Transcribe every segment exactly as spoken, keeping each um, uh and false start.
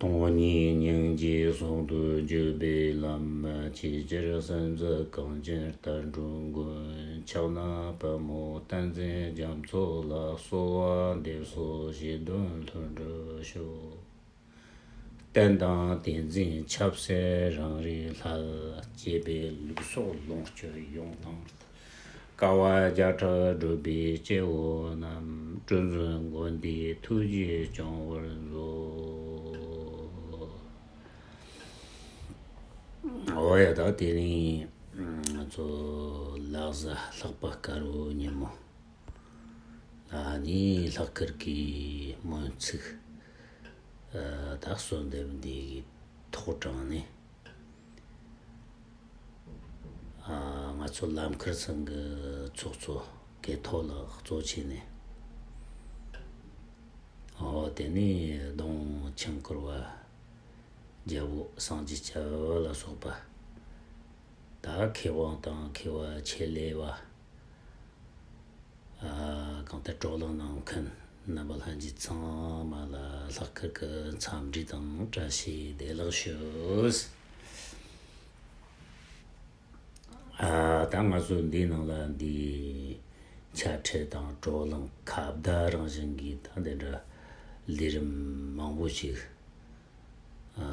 སྟོང་ཉིད་སྙིང་རྗེའི་ཟུང་དུ་འཇུག་པའི་ལམ། ཆེས་ཆེར་སེམས་ཟད་གངས་ཅན་ལྟར་འགྲོ་མགོན། ཕྱག་ན་པདྨོ་བསྟན་འཛིན་རྒྱ་མཚོ་ལ། གསོལ་བ་འདེབས་སོ་བཞེད་དོན་ལྷུན་གྲུབ་ཤོག། བསྟན་དང་བསྟན་འཛིན་ཆབ་སྲིད་རང་རེའི་ལྷ། གཅེས་པའི་ལུགས་སྲོག་ལོངས་སྤྱོད་ཡོངས་དང་། དཀའ་བ་བརྒྱ་ཕྲག་སྒྲུབ་པའི་སྐྱེ་བོ་རྣམས། སྤྲིན་བཟང་མགོན་དེའི་ཐུགས་རྗེས་སྐྱོང་བར་མཛོད། འོ་ཡ། ད་དེ་རིང་ང་ཚོ་ལག་བཟའ་ལྷག་པ་དཀར་པོའི་ཉིན་མོ། ཨ་ནི་ལྷག་དཀར་གྱི་སྨོན་ཚིག་ཨ་ད་གསོལ་འདེབས་འདི་གི་ཐོག་དྲངས་ནས། ཨ་ང་ཚོ་ལམ་ཁར་ཚང་གི་ཚོགས་གཙོ་གི་ཐོག་ལ་གཙོ་བྱས་ནས། ཨོ་དེ་ནས་གདོང་ཆེན་བཀུར་བ། རྒྱལ་པོ་སངས་རྒྱས་ཆོས་ལ་སོགས་པ། ད་མཁས་དབང་དང་མཁས་པ་ཆེད་ལས་པ། ཨ་གང་ལྟར་བགྲོ་གླེང་གནང་མཁན་རྣམ་པ་ལྷན་རྒྱས་ཚང་མ་ལ་ལྷག་དཀར་གྱི་འཚམས་འདྲི་དང་བཀྲ་ཤིས་བདེ་ལེགས་ཞུ། ཨ་ད་ང་ཚོ་འདིའི་ནང་ལ་འདི་འཆད་ཁྲིད་དང་བགྲོ་གླེང་ཁ་བརྡ་རང་བཞིན་གྱི་ད་འདི་འདྲ་ལས་རིམ་མང་པོ་ཞིག་ཨ་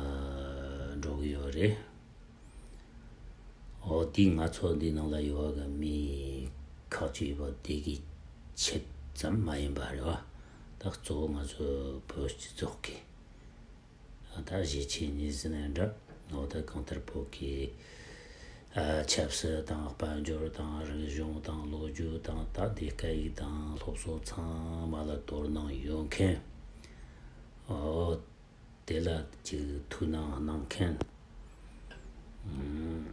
འགྲོ་གི་ཡོད་རེད། འོ་དེ་ང་ཚོ་འདི་ནང་ལ་ཡོད་པ་གི་མི་ཁག་ཅིག་ཡོད་པ་དེ་གི་ཆེད་ཙམ་མ་ཡིན་པ་རེད་བ། ད་གཙོ་བོ་ང་ཚོ་བོད་སྤྱི་ཚོགས་ཀྱི་ད་གཞིས་བྱེས་གཉིས་ཟེར་ན་འདྲ། འོ་ད་གང་ལྟར་བོད་ཀྱི་ཨ་ཆབ་སྲིད་དང་དཔལ་འབྱོར་དང་རིག་གཞུང་དང་ལོ་རྒྱུས་དང་ད་དེ་སྐད་ཡིག་དང་སློབ་གསོ་ཚང་མ་ལ་དོ་སྣང་ཡོད་མཁན། འོ། དེ་ལ་ཅིག་ཐུགས་སྣང་གནང་མཁན། ཨུམ།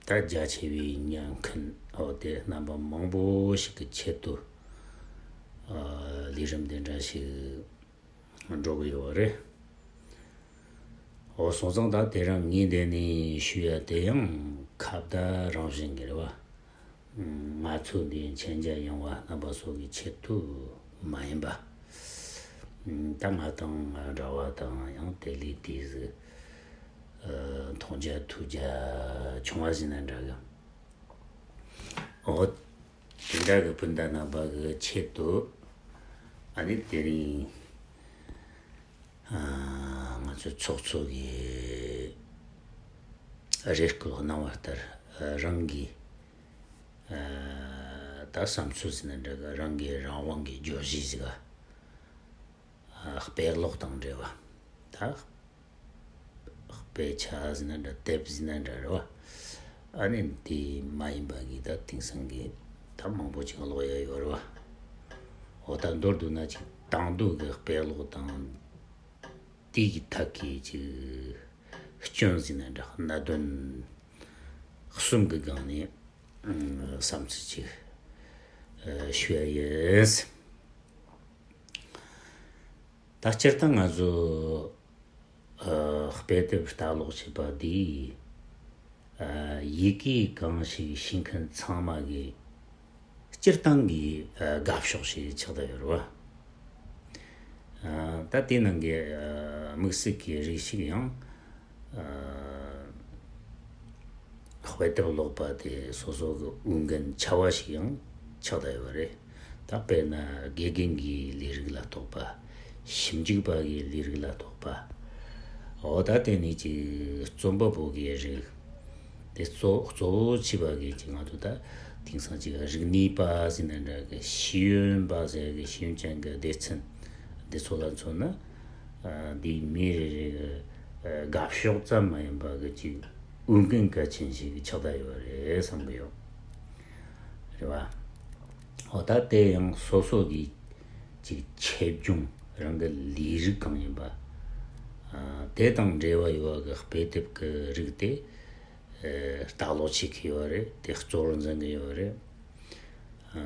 ད་རྒྱ་ཆེ་བའི་ཉན་མཁན་འོ་དེ་རྣམ་པ་མང་པོ་ཞིག་གི་ཆེད་དུ་ཨ་ལས་རིམ་དེ་འདྲ་ཞིག་འགྲོ་གི་ཡོད་རེད། འོ་སོང་ཙང་ད་དེ་རིང་ངས་འདི་ནས་ཞུ་ཡ་དེ་ཡང་ཁ་བརྡ་རང་བཞིན་གྱི་རེད་བ། ང་ཚོ་འདི་མཁྱེན་རྒྱ་ཡངས་པ་རྣམ་པ་ཚོ་གི་ཆེད་དུ་མ་ཡིན་པ། ད་ང་དང་ང་འདྲ་བ་དང་ཡང་དེ་ལས་དེ་ཟིག་མཐོང་རྒྱ་ཐོས་རྒྱ་ཆུང་བ་ཟིག་ན་འདྲ་གི། འོ་དེ་འདྲ་གི་སྤུན་ཟླ་རྣམ་པ་གི་ཆེད་དུ་ཨ་ནི་དེ་རིང་ང་ཚོའི་ཚོགས་གཙོ་གིས་རེ་སྐུལ་གནང་བ་ལྟར་རང་གི་ད་བསམ་ཚུལ་ཟེར་ན་འདྲ་གི། རང་གི་རང་དབང་གི་བརྗོད་གཞི་ཟིག་ག་དཔེ་ཀློག་དང་འབྲེལ་བ། ད་དཔེ་ཆ་ཟེར་ན་འདྲ་དེབ་ཟེར་ན་འདྲ་རེད་བ། ཨ་ནི་དེ་མ་ཡིན་པ་གི་ད་དེང་སང་གི་ད་མང་པོ་ཅིག་ཀློག་ཡ་ཡོད་རེད་བ། འོ་ད་མདོར་བསྡུ་ན་ཅིག་དང་དུ་གི་དཔེ་ཀློག་དང་། དེ་གི་ཐད་ཀྱི་ཅིག་སྐྱོན་ཟེར་ན་འདྲ་གནད་དོན་གསུམ་གི་སྒང་ནས་བསམ་ཚུལ་ཅིག་ཞུ་ཡ་ཡིན། ད་སྤྱིར་བཏང་ང་ཚོ་དཔེ་དེབ་ལྟ་ཀློག་བྱེད་པ་འདི་ཡི་གེ་གང་ཞིག་ཤེས་མཁན་ཚང་མ་གི་སྤྱིར་བཏང་གི་དགའ་ཕྱོགས་ཤིག་ཆགས་བསྡད་ཡོད་རེད་བ། ད་དེ་ནང་གི་དམིགས་བསལ་གྱི་རིགས་ཤིག་ཡང་དཔེ་དེབ་ཀློག་པ་དེ་སོ་སོ་གི་འོས་འགན་ཆེ་བ་ཞིག་ཡང་ཆགས་བསྡད་ཡོད་རེད། ད་དཔེར་ན་དགེ་རྒན་གྱི་ལས་རིགས་ལ་གཏོགས་པ། ཞིབ་འཇུག་པ་གི་ལས་རིགས་ལ་གཏོགས་པ། འོ་ད་དེ་ནས་ཀྱི་རྩོམ་པ་པོ་གི་རིགས། དེ་གཙོ་གཙོ་བོ་བྱས་པ་གི་ཅིག་ང་ཚོ་ད་དེང་སང་ཅིག་རིག་གནས་པ་ཟེར་ན་འདྲ་གི། ཤེས་ཡོན་པ་ཟེར་གི། ཤེས་ཡོན་ཅན་གི་སྡེ་ཚན་འདི་ཚོ་ལ་མཚོན་ན། འདིའི་མི་རེ་རེ་གི་དགའ་ཕྱོགས་ཙམ་མ་ཡིན་པ་གི་ཅིག་འོས་འགན་གལ་ཆེན་ཞིག་ཆགས་བསྡད་ཡོད་རེད་བསམ་གི་ཡོད། རེད་བ། འོ་ད་དེ་ཡང་སོ་སོ་གི་ཅིག་ཆེ་ཆུང་རང་གི་ལས་རིགས་གང་ཡིན་པ། ཨ་དེ་དང་འབྲེལ་བ་ཡོད་པ་གི་དཔེ་དེབ་ཀྱི་རིགས་དེ་ཨ་ལྟ་ཀློག་བྱེད་ཀྱི་ཡོད་རེད། དེ་གཙོ་བོར་འཛིན་གྱི་ཡོད་རེད། ཨ་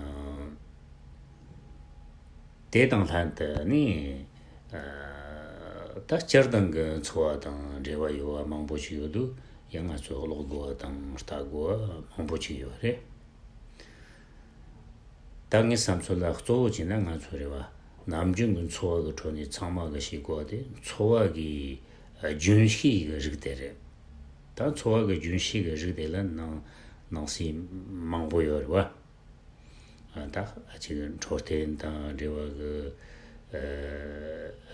དེ་དང་ལྷན་དུ་ནི་ཨ་ད་སྤྱིར་བཏང་གི་འཚོ་བ་དང་འབྲེལ་བ་ཡོད་པ་མང་པོ་ཞིག་ཡོད་དུས་ཡང་ང་ཚོས་ཀློག་དགོས་པ་དང་ལྟ་དགོས་པ་མང་པོ་ཞིག་ཡོད་རེད། ད་ངའི་བསམ་ཚུལ་ལ་གཙོ་བོ་བྱས་ན་ང་ཚོ་རེད་བ། ནམ་རྒྱུན་གྱི་འཚོ་བ་གི་ཁྲོད་ནས་ཚང་མ་གི་ཤེས་དགོས་པ་དེ་འཚོ་བ་གི་ཨ་རྒྱུན་ཤེས་ཀྱི་རིགས་དེ་རེད། ད་འཚོ་བ་གི་རྒྱུན་ཤེས་ཀྱི་རིགས་དེ་ལ་ནང་ནང་གསེས་མང་པོ་ཡོད་རེད་བ། ཨ་ད་ཨ་ཅིག་འཕྲོད་བསྟེན་དང་འབྲེལ་བ་གི་ཨ་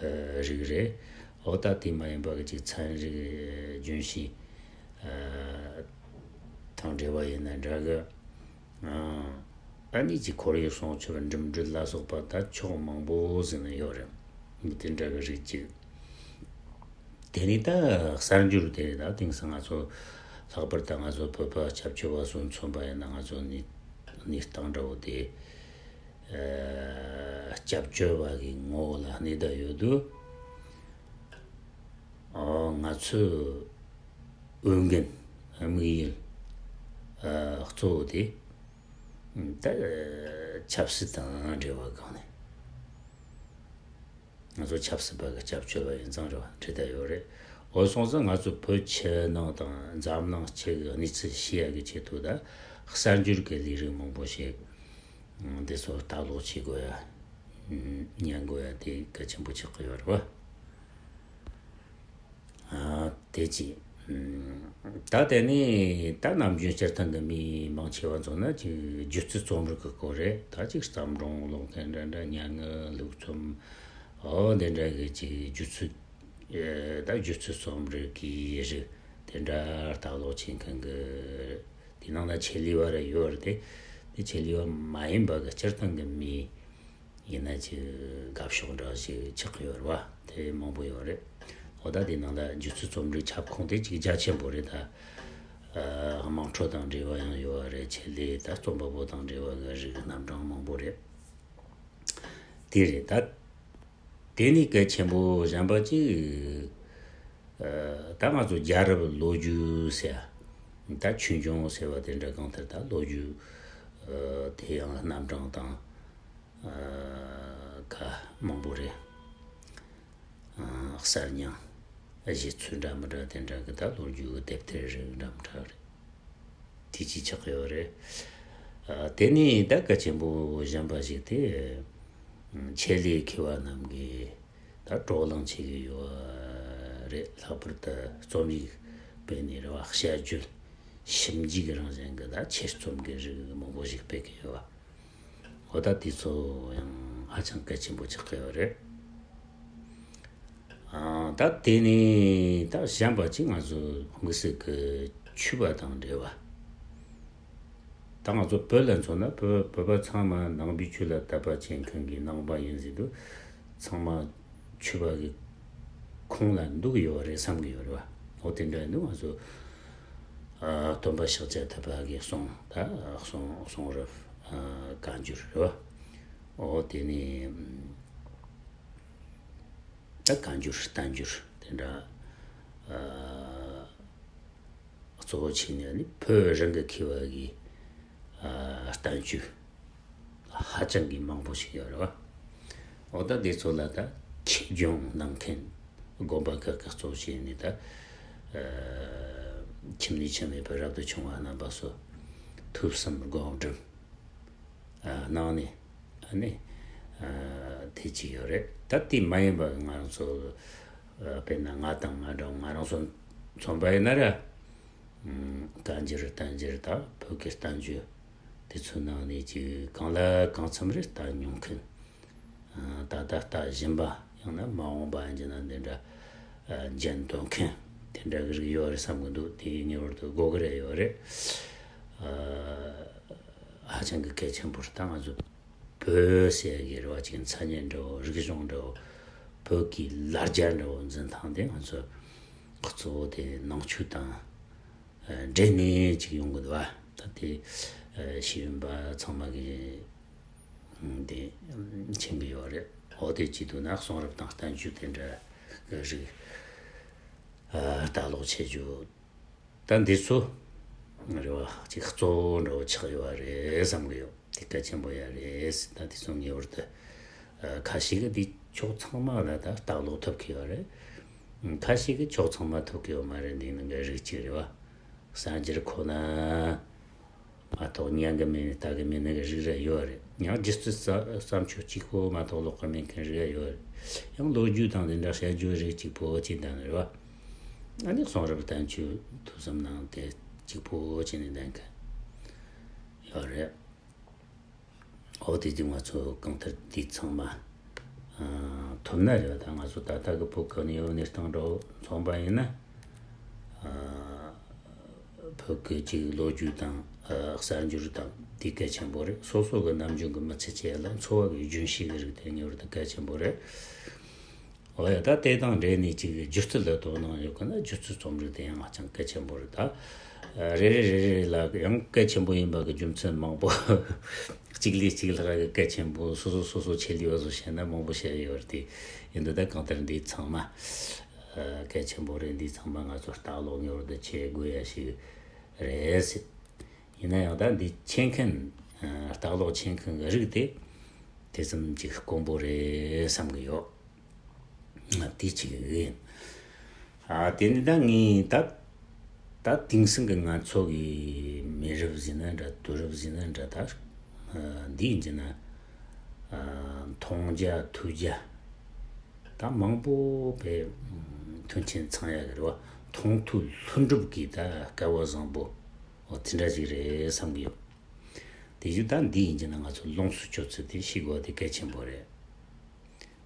ཨ་རིགས་རེད། འོ་ད་དེ་མ་ཡིན་པ་གི་ཅིག་ཚན་རིག་རྒྱུན་ཤེས་ཨ་དང་འབྲེལ་བ་ཡིན་ན་འདྲ་གི། ཨ་ནི་ཅིག་ཁོར་ཡུག་སྲུང་སྐྱོབ་འགྲིམ་འགྲུལ་ལ་སོགས་པ་ད་ཕྱོགས་མང་པོ་ཟིན་ནས་ཡོད་རེད། དེ་འདྲ་གི་རིགས་ཅིག་དེ་ནི་ད་གསར་འགྱུར་དེ་རེད། ད་དེང་སང་ང་ཚོ་ལྷག་པར་དུ་ང་ཚོ་བོད་པ་སྐྱབས་བཅོལ་བ་སོགས་མཚོན་པ་ཡིན་ན་ང་ཚོ་གནས་གནས་སྟངས་འདྲ་བོ་དེ་ཨ་སྐྱབས་བཅོལ་བ་གི་ངོ་བོ་ལ་གནས་བསྡད་ཡོད་དུས། ཨོ་ང་ཚོའི་འོས་འགན་དམིགས་ཡུལ་ཨ་གཙོ་བོ་དེ་ད་ཆབ་སྲིད་དང་འབྲེལ་བ་སྒང་ནས། ང་ཚོ་ཆབ་སྲིད་པ་གི་སྐྱབས་བཅོལ་བ་ཡིན་ཙང་རེད་བ། འགྲིག་བསྡད་ཡོད་རེད། འོ་སོང་ཙང་ང་ཚོ་བོད་ཕྱི་ནང་དང་འཛམ་གླིང་སྤྱི་གི་གནས་ཚུལ་ཤེས་ཡ་གི་ཆེད་དུ་ད་གསར་འགྱུར་གི་ལས་རིགས་མང་པོ་ཞིག་འདི་ཚོ་ལྟ་ཀློག་བྱེད་དགོས་ཡ། ཉན་དགོས་ཡ་དེ་གལ་ཆེན་པོ་ཆགས་ཀྱི་ཡོད་རེད་བ། ཨ་དེ་ཅི། ད་དེ་ནས་ད་ནམ་རྒྱུན་སྤྱིར་བཏང་གི་མི་མང་ཆེ་བ་མཚོན་ན་ཅིག་སྒྱུ་རྩལ་རྩོམ་རིག་གི་སྐོར་རེད། ད་ཅིག་བརྩམས་སྒྲུང་ཀློག་མཁན་འདྲ་འདྲ། སྙན་ངག་ལྷུག་རྩོམ། འོ་དེ་འདྲ་གི་ཅིག་སྒྱུ་རྩལ། ཨེ་ད་སྒྱུ་རྩལ་རྩོམ་རིག་གི་རིགས་དེ་འདྲ་ལྟ་ཀློག་བྱེད་མཁན་གི། དེ་ནང་ན་ཆེད་ལས་བ་ར་ཡོད་རེད་དེ། དེ་ཆེད་ལས་བ་མ་ཡིན་པ་གི་སྤྱིར་བཏང་གི་མི་ཡིན་ན་ཅིག་དགའ་ཕྱོགས་འདྲ་ཞིག་ཆགས་ཀྱི་ཡོད་རེད་བ། དེ་མང་པོ་ཡོད་རེད། འོ་ད་དེ་ནང་ལ་སྒྱུ་རྩལ་རྩོམ་རིག་ཁྱབ་ཁོངས་དེ་ཅིག་རྒྱ་ཆེན་པོ་རེད་ད། ཨ་དམངས་ཁྲོད་དང་འབྲེལ་བ་ཡང་ཡོད་བ་རེད། ཆེད་ལས་ད་རྩོམ་པ་པོ་དང་འབྲེལ་བ་གི་རིགས་རྣམ་གྲངས་མང་པོ་རེད། དེ་རེད་ད། དེ་ནས་གལ་ཆེན་པོ་གཞན་པ་ཅིག་ཨ་ད་ང་ཚོ་རྒྱལ་རབས་ལོ་རྒྱུས་ཟེར་ཡ། ད་ཆོས་འབྱུང་ཟེར་བ་དེ་འདྲ་གང་ལྟར་ད་ལོ་རྒྱུས་ཨ་དེ་ཡང་རྣམ་གྲངས་དང་ཨ་ག་མང་པོ་རེད། ཨ་གསར་རྙིང་། གཞས་ཚིག་འདྲ་མི་འདྲ་དེ་འདྲ་གི་ད་ལོ་རྒྱུས་ཀྱི་དེབ་ཐེར་རིགས་འདྲ་མི་འདྲ་རེད། དེ་ཅིག་ཆགས་ཡོད་རེད། ཨ་དེ་ནས་ད་གལ་ཆེན་པོ་གཞན་པ་ཞིག་དེ་ཆེད་ལས་མཁས་པ་རྣམས་ཀྱིས་ད་བགྲོ་གླེང་བྱེད་ཀྱི་ཡོད་རེད། ལྷག་པར་དུ་རྩོམ་ཡིག་སྤེལ་ནས་རེད་བ། དཔྱད་བརྗོད་ཞིབ་འཇུག་གི་རང་བཞིན་གྱི་ད་ཆེད་རྩོམ་གྱི་རིགས་མང་པོ་ཞིག་སྤེལ་གྱི་ཡོད་བ། འོ་ད་དེ་ཚོ་ཡང་ཧ་ཅང་གལ་ཆེན་པོ་ཆགས་ཀྱི་ཡོད་རེད། ཨ་ད་དེ་ནས་ད་གཞན་པ་ཅིག་ང་ཚོ་དམིགས་བསལ་གྱི་ཆོས་པ་དང་འབྲེལ་བ། ད་ང་ཚོ་བོད་ལ་མཚོན་ན་བོད་བོད་པ་ཚང་མ་ནང་པའི་ཆོས་ལ་དད་པ་བྱེད་མཁན་གྱི་ནང་པ་ཡིན་ཟེར་དུས་ཚང་མ་ཆོས་པ་གི་ཁོངས་ལ་འདུ་གི་ཡོད་རེད་བསམ་གི་ཡོད་རེད་བ། འོ་དེ་འདྲ་ཡིན་དུས་ང་ཚོ་ཨ་སྟོན་པ་ཤཱཀྱ་ཐུབ་པ་གི་གསུང་ད་གསུང་གསུང་རབ་ཨ་བཀའ་འགྱུར་རེད་བ། འོ་དེ་ནས་ད་བཀའ་འགྱུར་བསྟན་འགྱུར་དེ་འདྲ་ཨ་གཙོ་བོ་བྱས་ནས་ནི་བོད་རང་གི་མཁས་པ་གི་ཨ་བསྟན་བཅོས་ཧ་ཅང་གི་མང་པོ་ཞིག་ཡོད་རེད་བ། འོ་ད་དེ་ཚོ་ལ་ད་ཆོས་སྦྱོང་གནང་མཁན་དགོན་པ་ཁག་གི་གཙོ་བྱས་ནས་ད་ཨ་ཁྱིམ་ནས་ཁྱིམ་མེད་པར་རབ་ཏུ་བྱུང་བ་རྣམ་པ་སོགས་ཐོས་བསམ་སྒོམ་སྒྲུབ་ཨ་གནང་ནས་ཨ་ནི་ཨ་དེ་ཅིག་ཡོད་རེད། ད་དེ་མ་ཡིན་པ་ང་རང་ཚོ་ཨ་དཔེར་ན་ང་དང་ང་འདྲ་བོ་ང་རང་ཚོ་མཚོན་པ་ཡིན་ན་ར། ཨ་བཀའ་འགྱུར་བསྟན་འགྱུར་དང་བོད་ཀྱི་བསྟན་བཅོས་དེ་ཚོའི་ནང་ནས་ཅིག་གང་ལ་གང་འཚམ་རེ་ལྟ་མྱོང་མཁན། ཨ་ད་ལྟ་ལྟ་བཞིན་པ་ཡང་ན་མ་འོངས་པ་ཡིན་ན་འདི་འདྲ་ཨ་འཇོན་ཐང་མཁན་དེ་འདྲ་གི་རིགས་ཡོད་རེད་བསམ་གི་འདུག་དེ་ངེས་པར་དུ་དགོས་ཀྱི་རེད་ཡོད་རེད། ཨ་ཧ་ཅང་གི་གལ་ཆེན་པོ་རེད། ད་ང་ཚོ་བོད་ཟེར་གི་རེད་བ། ཅིག་མཚན་ཉིད་འདྲ་བོ་རིག་གཞུང་འདྲ་བོ་བོད་ཀྱི་ལ་རྒྱ་འདྲ་བོ་འཛིན་སྟངས་དེ་ང་ཚོ་གཙོ་བོ་དེ་ནང་ཆོས་དང་འབྲེལ་ནས་ཅིག་ཡོང་གི་འདུག་བ། ད་དེ་ཤེས་ཡོན་པ་ཚང་མ་གི་དེ་མཁྱེན་གི་ཡོད་རེད། འོ་དེ་བྱེད་དུས་ན་གསུང་རབ་དང་བསྟན་བཅོས་དེ་འདྲ་གི་རིགས་ལྟ་ཀློག་བྱེད་རྒྱུ། ད་འདི་ཚོ་རེད་བ། ཅིག་གཙོ་བོ་འདྲ་བོ་ཆགས་ཡོད་རེད་བསམ་གི་ཡོད། དེ་གལ་ཆེན་པོ་ཡ་རེད། ད་དེ་ཚོ་ངེས་པར་དུ་ཨ་ཁ་ཤས་ཀྱིས་འདི་ཕྱོགས་ཚང་མ་ལ་ད་ལྟ་ཀློག་ཐུབ་ཀྱི་ཡོད་རེད། ཁ་ཤས་ཀྱིས་ཕྱོགས་ཚང་མ་ཐུབ་ཀྱི་ཡོད་མ་རེད། འདི་ནང་གི་རིགས་གཅིག་རེད་བ། གསར་འགྱུར་ཁོ་ན་མ་གཏོགས་ཉན་གི་མེད་ནི་ལྟ་གི་མེད་ནི་གི་རིགས་རེ་ཡོད་རེད། ཡང་སྒྱུ་རྩལ་བརྩམས་ཆོས་གཅིག་པོ་མ་གཏོགས་ལོགས་ཀ་མེད་མཁན་རིགས་ཡོད། ཡང་ལོ་རྒྱུས་དང་དེ་འདྲ་བཤད་རྒྱུ་རིགས་གཅིག་པོ་ཅིག་འདྲ་ནི་རེད་བ། ཨ་ནི་གསུང་རབ་བསྟན་བཅོས་ཐོས་བསམ་ནང་དེ་གཅིག་པོ་ཅིག་ནས་ལྡན་མཁན་ཡོད་རེད། འོ་དེ་དུས་ང་ཚོ་གང་ལྟར་དེ་ཚང་མ་ཐོབ་ན་རེད་བ། ད་ང་ཚོ་ད་ལྟ་གི་བོད་གི་གནས་བབ་གནས་སྟངས་འདྲ་བོ་མཚོན་པ་ཡིན་ན། བོད་ཀྱི་ཅིག་ལོ་རྒྱུས་དང་གསར་འགྱུར་དང་དེ་གལ་ཆེན་པོ་རེད། སོ་སོ་གི་ནམ་རྒྱུན་གྱི་མི་ཚེ་སྐྱེལ་ལ་འཚོ་བ་གི་རྒྱུན་ཤེས་ཀྱི་རིགས་དེ་ངེས་པར་དུ་གལ་ཆེན་པོ་རེད། འོ་ཡ། ད་དེ་དང་འབྲེལ་ནས་ཅིག་སྒྱུ་རྩལ་ལ་དོ་སྣང་ཡོད་གི་ན་སྒྱུ་རྩལ་རྩོམ་རིག་དེ་ཡང་ཧ་ཅང་གལ་ཆེན་པོ་རེད། ད་རེ་རེ་རེ་རེ་ལ་ཡང་གལ་ཆེན་པོ་ཡིན་པ་གི་རྒྱུ་མཚན་མང་པོ་གཅིག་ལས་གཅིག་ལྷག་གི་གལ་ཆེན་པོ་སོ་སོ་སོ་སོ་ཆེད་ལས་བ་བཟོ་བཤད་ན་མང་པོ་བཤད་ཡོད་རེད། དེ་ཡིན་དུས་ད་གང་ལྟར་འདི་ཚང་མ་གལ་ཆེན་པོ་རེད། འདི་ཚང་མ་ང་ཚོ་ལྟ་ཀློག་ངེས་པར་དུ་བྱེད་དགོས་ཡ་ཞིག་རེད་ཟེར། ཡིན་ན་ཡང་ད་འདི་མཁྱེན་མཁན་ལྟ་ཀློག་མཁྱེན་མཁན་གྱི་རིགས་དེ་དེ་ཙམ་ཅིག་དཀོན་པོ་རེད་བསམ་གི་ཡོད། དེ་གཅིག་ཡིན། ཨ་དེ་ནི་ད་ངས་ད་ད་དེང་སང་གི་ང་ཚོ་གི་མི་རབས་ཟིན་ན་འདྲ་དུས་རབས་ཟིན་ན་འདྲ་ད་འདི་ཡིན་གྱི་ན་མཐོང་རྒྱ་ཐོས་རྒྱ་ད་མང་པོ་བས་མཐུན་རྐྱེན་ཚང་ཡ་གི་རེད་བ། མཐོང་ཐོས་ལྷུན་གྲུབ་ཀྱི་ད་སྐལ་བ་བཟང་པོ་འོ་དེ་འདྲ་ཞིག་རེད་བསམ་གི་ཡོད། དེ་བཞིན་ད་འདི་ཡིན་གྱི་ན་ང་ཚོ་ལོངས་སུ་སྤྱོད་ཚུལ་དེ་ཤེས་དགོས་དེ་གལ་ཆེན་པོ་རེད།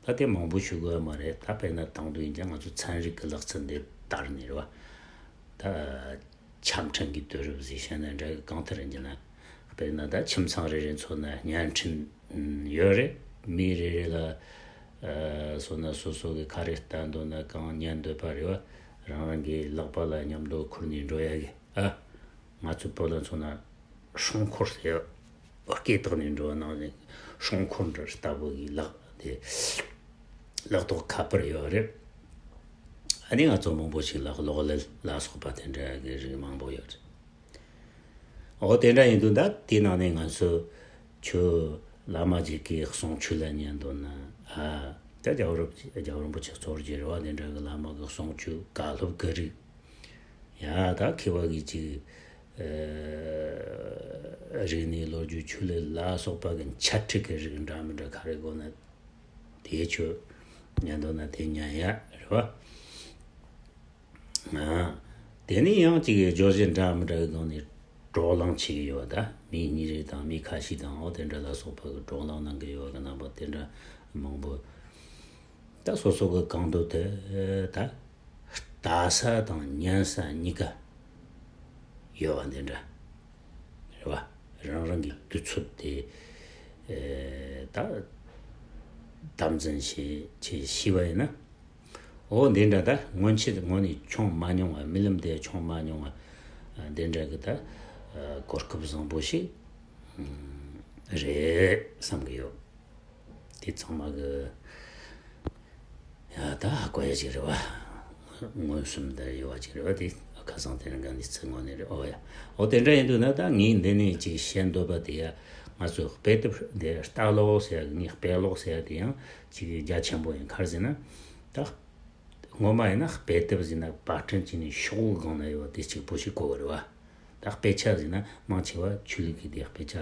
ད་དེ་མང་པོ་ཞུ་དགོས་མ་རེད། ད་དཔེར་ན་དང་དུ་ཡིན་ཀྱང་ང་ཚོ་ཚན་རིག་གི་ལག་རྩལ་འདི་དར་ནས་རེད་བ། ད་ཆ་འཕྲིན་གྱི་དུས་རབས་ཟིག་བཤད་ན་འདྲ་གི་གང་ལྟར་ཡིན་ཀྱི་ན། དཔེར་ན་ད་ཁྱིམ་ཚང་རེ་རེ་མཚོན་ན་བརྙན་འཕྲིན་ཡོད་རེད། མི་རེ་རེ་ལ་སོ་ན་སོ་སོ་གི་ཁ་རེ་ལྟ་འདོད་ན་གང་ཉན་འདོད་པ་རེད་བ། རང་རང་གི་ལག་པ་ལ་མཉམ་དུ་ཁུར་ནས་འགྲོ་ཡ་གི་ཨ། ང་ཚོའི་བོད་ལ་མཚོན་ན་སྲུང་འཁོར་ཟེར་བ། སྐེ་ཐག་ནས་འགྲོ་བ་ནང་བཞིན་སྲུང་འཁོར་འདྲ་ལྟ་བུ་གི་ལག་དེ་ལག་ཐོག་ཁ་པར་ཡོད་རེད། ཨ་ནི་ང་ཚོ་མང་པོ་ཞིག་ལ་གློག་ཀླད་ལ་སོགས་པ་དེ་འདྲ་གི་རིགས་མང་པོ་ཡོད་རེད། འོ་དེ་འདྲ་ཡིན་དུས་ད་དེའི་ནང་ནས་ང་ཚོ་ཆོས་བླ་མ་ཅིག་གི་གསུང་ཆོས་ལ་ཉན་འདོད་ན་ཨ་ད་རྒྱལ་བ་རིན་རྒྱལ་བ་རིན་པོ་ཆེ་གཙོ་བོར་གྱི་རེད་བ། དེ་འདྲ་གི་བླ་མ་གི་གསུང་ཆོས་བཀའ་སློབ་གི་རིགས། ཡ་ད་མཁས་པ་གི་ཅིག་རིག་གནས་ལོ་རྒྱུས་ཆོས་ལུགས་ལ་སོགས་པ་གི་འཆད་ཁྲིད་ཀྱི་རིགས་འདྲ་མི་འདྲ་ག་རེ་དགོས་ན་དེ་ཆོས་ཉན་འདོད་ན་དེ་ཉན་ཡ་རེད་བ། དེ་ནས་ཡང་ཅིག་བརྗོད་གཞི་འདྲ་མི་འདྲ་གི་སྒང་ནས་བགྲོ་གླེང་བྱེད་ཀྱི་ཡོད། ད་མི་གཉིས་རེ་དང་མི་ཁ་ཤས་དང་འོ་དེ་འདྲ་ལ་སོགས་པ་གི་བགྲོ་གླེང་གནང་གི་ཡོད་གི་རྣམ་པ་དེ་འདྲ་མང་པོ། ད་སོ་སོ་གི་གང་འདོད་དེ་ད་ལྟ་ས་དང་ཉན་ས་གཉིས་ཀ་ཡོད་པ་འདི་འདྲ་རེད་བ། རང་རང་གི་དུས་ཚོད་དེ་ད་དམ་འཛིན་བྱེད་བྱེད་ཤེས་པ་ཡིན་ན། འོ་འདི་འདྲ་ད་སྔོན་ཆད་ངོ་ནས་མཆོང་མ་མྱོང་བ། རྨི་ལམ་དེ་མཆོང་མ་མྱོང་བ་འདི་འདྲ་གི་ད་གོ་སྐབས་བཟང་པོ་ཞིག་རེད་བསམ་གི་ཡོད། དེ་ཚང་མ་གི་ཡ་ད་ཧ་གོ་ཡ་ཅིག་རེད་བ། མངོན་སུམ་དུ་ཡོད་པ་ཅིག་རེད་བ། དེ་ཁ་སང་དེ་རིང་ག་འདི་ཚེ་ངོ་ནས་རེད། ཨོ་ཡ། ཨོ་དེ་འདྲ་ཡིན་དུས་ན་ད་ངས་འདི་ནས་ཅིག་བཤད་འདོད་པ་དེ་ཡ། ང་ཚོས་དཔེ་དེབ་འདི་ལྟ་ཀློག་ཟེར་ཡ་གི་ངས་དཔེ་ཀློག་ཟེར་ཡ་དེ་ཡང་ཅིག་རྒྱ་ཆེན་པོ་ཡིན། ག་རེ་ཟེར་ན་ད་སྔོན་མ་ཡིན་ན་དཔེ་དེབ་ཟེར་ན་པར་སྐྲུན་བྱས་ནས་ཤོག་བུ་སྒང་ན་ཡོད་པ་དེ་གཅིག་པོ་ཞིག་གོ་གི་རེད་བ། ད་དཔེ་ཆ་ཟེར་ན་མང་ཆེ་བ་ཆོས་ལུགས་ཀྱི་དེ་དཔེ་ཆ་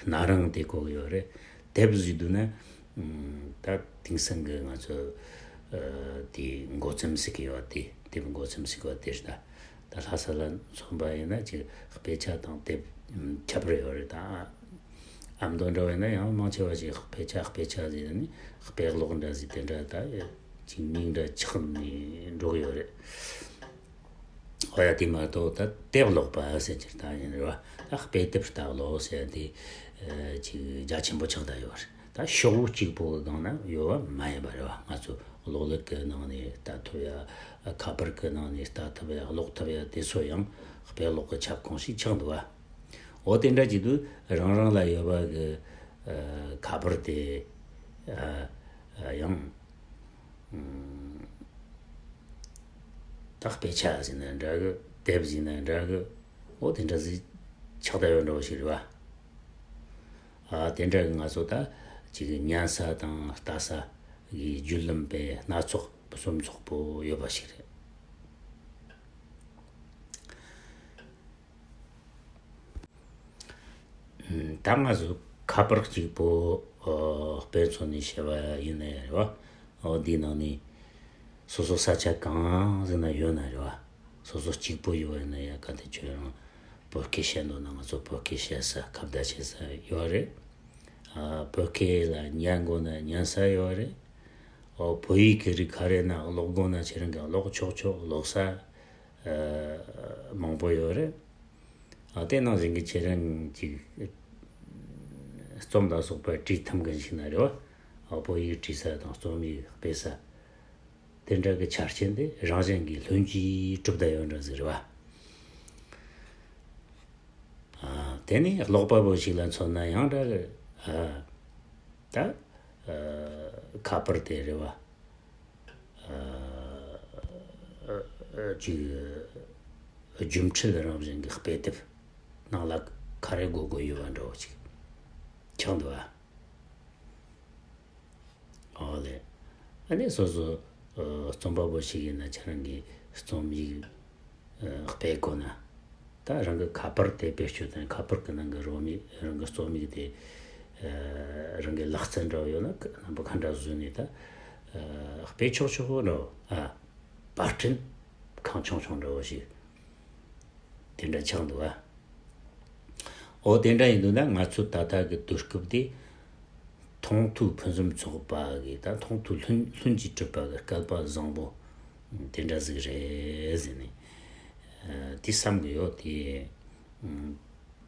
སྣ་རིང་དེ་གོ་གི་ཡོད་རེད། དེབ་ཟེར་དུས་ན་ད་དེང་སང་གི་ང་ཚོ་དེ་མགོ་རྩོམ་ཟེར་གི་ཡོད་དེ། དེབ་མགོ་རྩོམ་ཟེར་གི་ཡོད་དེ་རེད། ད་ད་ལྷ་ས་ལ་མཚོན་པ་ཡིན་ན་ཅིག་དཔེ་ཆ་དང་དེབ་ཁྱད་པར་ཡོད་རེད། ད་ཨ་མདོ་འདྲ་བ་ཡིན་ན་ཡང་མང་ཆེ་བ་ཞིག་དཔེ་ཆ་དཔེ་ཆ་ཟེར་ནས་དཔེ་ཀློག་འདྲ་ཟེར་དེ་འདྲ་ད་ཅིག་མིང་འདྲ་ཆགས་ནས་འགྲོ་གི་ཡོད་རེད། ཨོ་ཡ། དེ་མ་གཏོགས་ད་དེབ་ཀློག་པ་ཟེར་གྱི་ད་ཡིན་རེད་བ། ད་དཔེ་དེབ་ལྟ་ཀློག་ཟེར་དེ་ཅིག་རྒྱ་ཆེན་པོ་ཆགས་བསྡད་ཡོད་རེད། ད་ཤོག་བུ་གཅིག་པོ་གི་སྒང་ན་ཡོད་པ་མ་ཡིན་པ་རེད་བ། ང་ཚོ་གློག་ཀླད་ཀྱི་ནང་ནས་ལྟ་ཐུབ་ཡ། ཁ་པར་གྱི་ནང་ནས་ལྟ་ཐུབ་ཡ། ཀློག་ཐུབ་ཡ་དེ་ཚོ་ཡང་དཔེ་ཀློག་གི་ཁྱབ་ཁོངས་ཤིག་ཆགས་འདུག་བ། འོ་དེ་འདྲ་བྱེད་དུས་རང་རང་ལ་ཡོད་པ་གི་ཁ་པར་དེ་ཡང་། ད་དཔེ་ཆ་ཟིན་ན་འདྲ་གི། དེབ་ཟིན་ན་འདྲ་གི། འོ་དེ་འདྲ་ཟིག་ཆགས་བསྡད་ཡོད་འདྲ་བོ་ཞིག་རེད་བ། ཨ་དེ་འདྲ་གི་ང་ཚོ་ད་ཅིག་ཉན་ས་དང་ལྟ་ས་གི་བརྒྱུད་ལམ་པའི་སྣ་ཚོགས་སུམ་ཚོགས་པོ་ཡོད་པ་ཞིག་རེད། ད་ང་ཚོ་ ཁ་པར་གཅིག་པོ་ཨོ་དཔེ་མཚོན་ནས་བཤད་པ་ཡིན་ན་ཡང་རེད་བ། ཨོ་འདིའི་ནང་ནས་སོ་སོ་ས་ཆ་གང་ཟིག་ན་ཡོད་ན་རེད་བ། སོ་སོ་གཅིག་པོ་ཡོད་ན་ཡང་གལ་ཏེ་ཁྱོད་རང་བོད་སྐད་བཤད་འདོད་ན་ང་ཚོ་བོད་སྐད་བཤད་ས་ཁ་བརྡ་བྱེད་ས་ཡོད་རེད། ཨ་བོད་སྐད་ལ་ཉན་དགོས་ན་ཉན་ས་ཡོད་རེད། ཨོ་བོད་ཡིག་གི་རིགས་ག་རེ་ན་ཀློག་དགོས་ན་ཁྱེད་རང་གིས་ཀློག་ཆོག་ཆོག་ཀློག་ས་ཨ་མང་པོ་ཡོད་རེད། ཨ་དེ་ནང་བཞིན་གྱི་ཁྱེད་རང་གཅིག་རྩོམ་ལ་སོགས་པ་བྲིས་ཐུབ་མཁན་ཞིག་ན་རེད་བ། ཨ་བོད་ཡིག་བྲིས་ས་དང་རྩོམ་ཡིག་སྤེལ་ས་དེ་འདྲ་གི་ཆ་རྐྱེན་དེ་རང་བཞིན་གྱིས་ལྷུན་གྱིས་གྲུབ་བསྡད་ཡོད་འདྲ་ཟིག་རེད་བ། ཨ་དེ་ནས་ཀློག་པ་པོ་ཞིག་ལ་མཚོན་ན་ཡང་འདྲ་གི་ཨ་ད་ཨ་ཁ་པར་དེ་རེད་བ། ཨ་ཨ་ཅིག་རྒྱུན་འཁྲིལ་རང་བཞིན་གྱི་དཔེ་དེབ་ནང་ལ་ག་རེ་དགོས་དགོས་ཡོད་པ་འདྲ་བོ་ཅིག་ཆགས་འདུག་ཨ། ཨོ་ལེ། ཨ་ནི་སོ་སོ་ཨ་རྩོམ་པ་པོ་ཞིག་ཡིན་ན་ཁྱེད་རང་གི་རྩོམ་ཡིག་ཨ་སྤེལ་དགོས་ན། ད་རང་གི་ཁ་པར་དེ་བེད་སྤྱོད་དང་ཁ་པར་གི་ནང་གི་རོ་མི་རང་གི་རྩོམ་ཡིག་དེ་ཨ་རང་གི་ལག་རྩལ་འདྲ་བོ་ཡོད་ན་རྣམ་པ་ག་འདྲ་བཟོས་ནས་ད་ཨ་སྤེལ་ཆོག་ཆོག་འདྲ་བོ་ཨ་པར་སྐྲུན་ཁང་ཆུང་ཆུང་འདྲ་བོ་ཞིག་དེ་འདྲ་ཆགས་འདུག་ཨ། ཨོ་དེ་འདྲ་ཡིན་འདུག་ན་ང་ཚོ་ད་ལྟ་གི་དུས་སྐབས་དེ་མཐོང་ཐོས་ཕུན་སུམ་ཚོགས་པ་གི་ད་མཐོང་ཐོས་ལྷུན་ལྷུན་གྱིས་གྲུབ་པ་གི་སྐལ་པ་བཟང་པོ་དེ་འདྲ་ཟིག་རེད་ཟེར་ནས་ཨ་དེ་བསམ་གི་ཡོད་དེ། ཨ་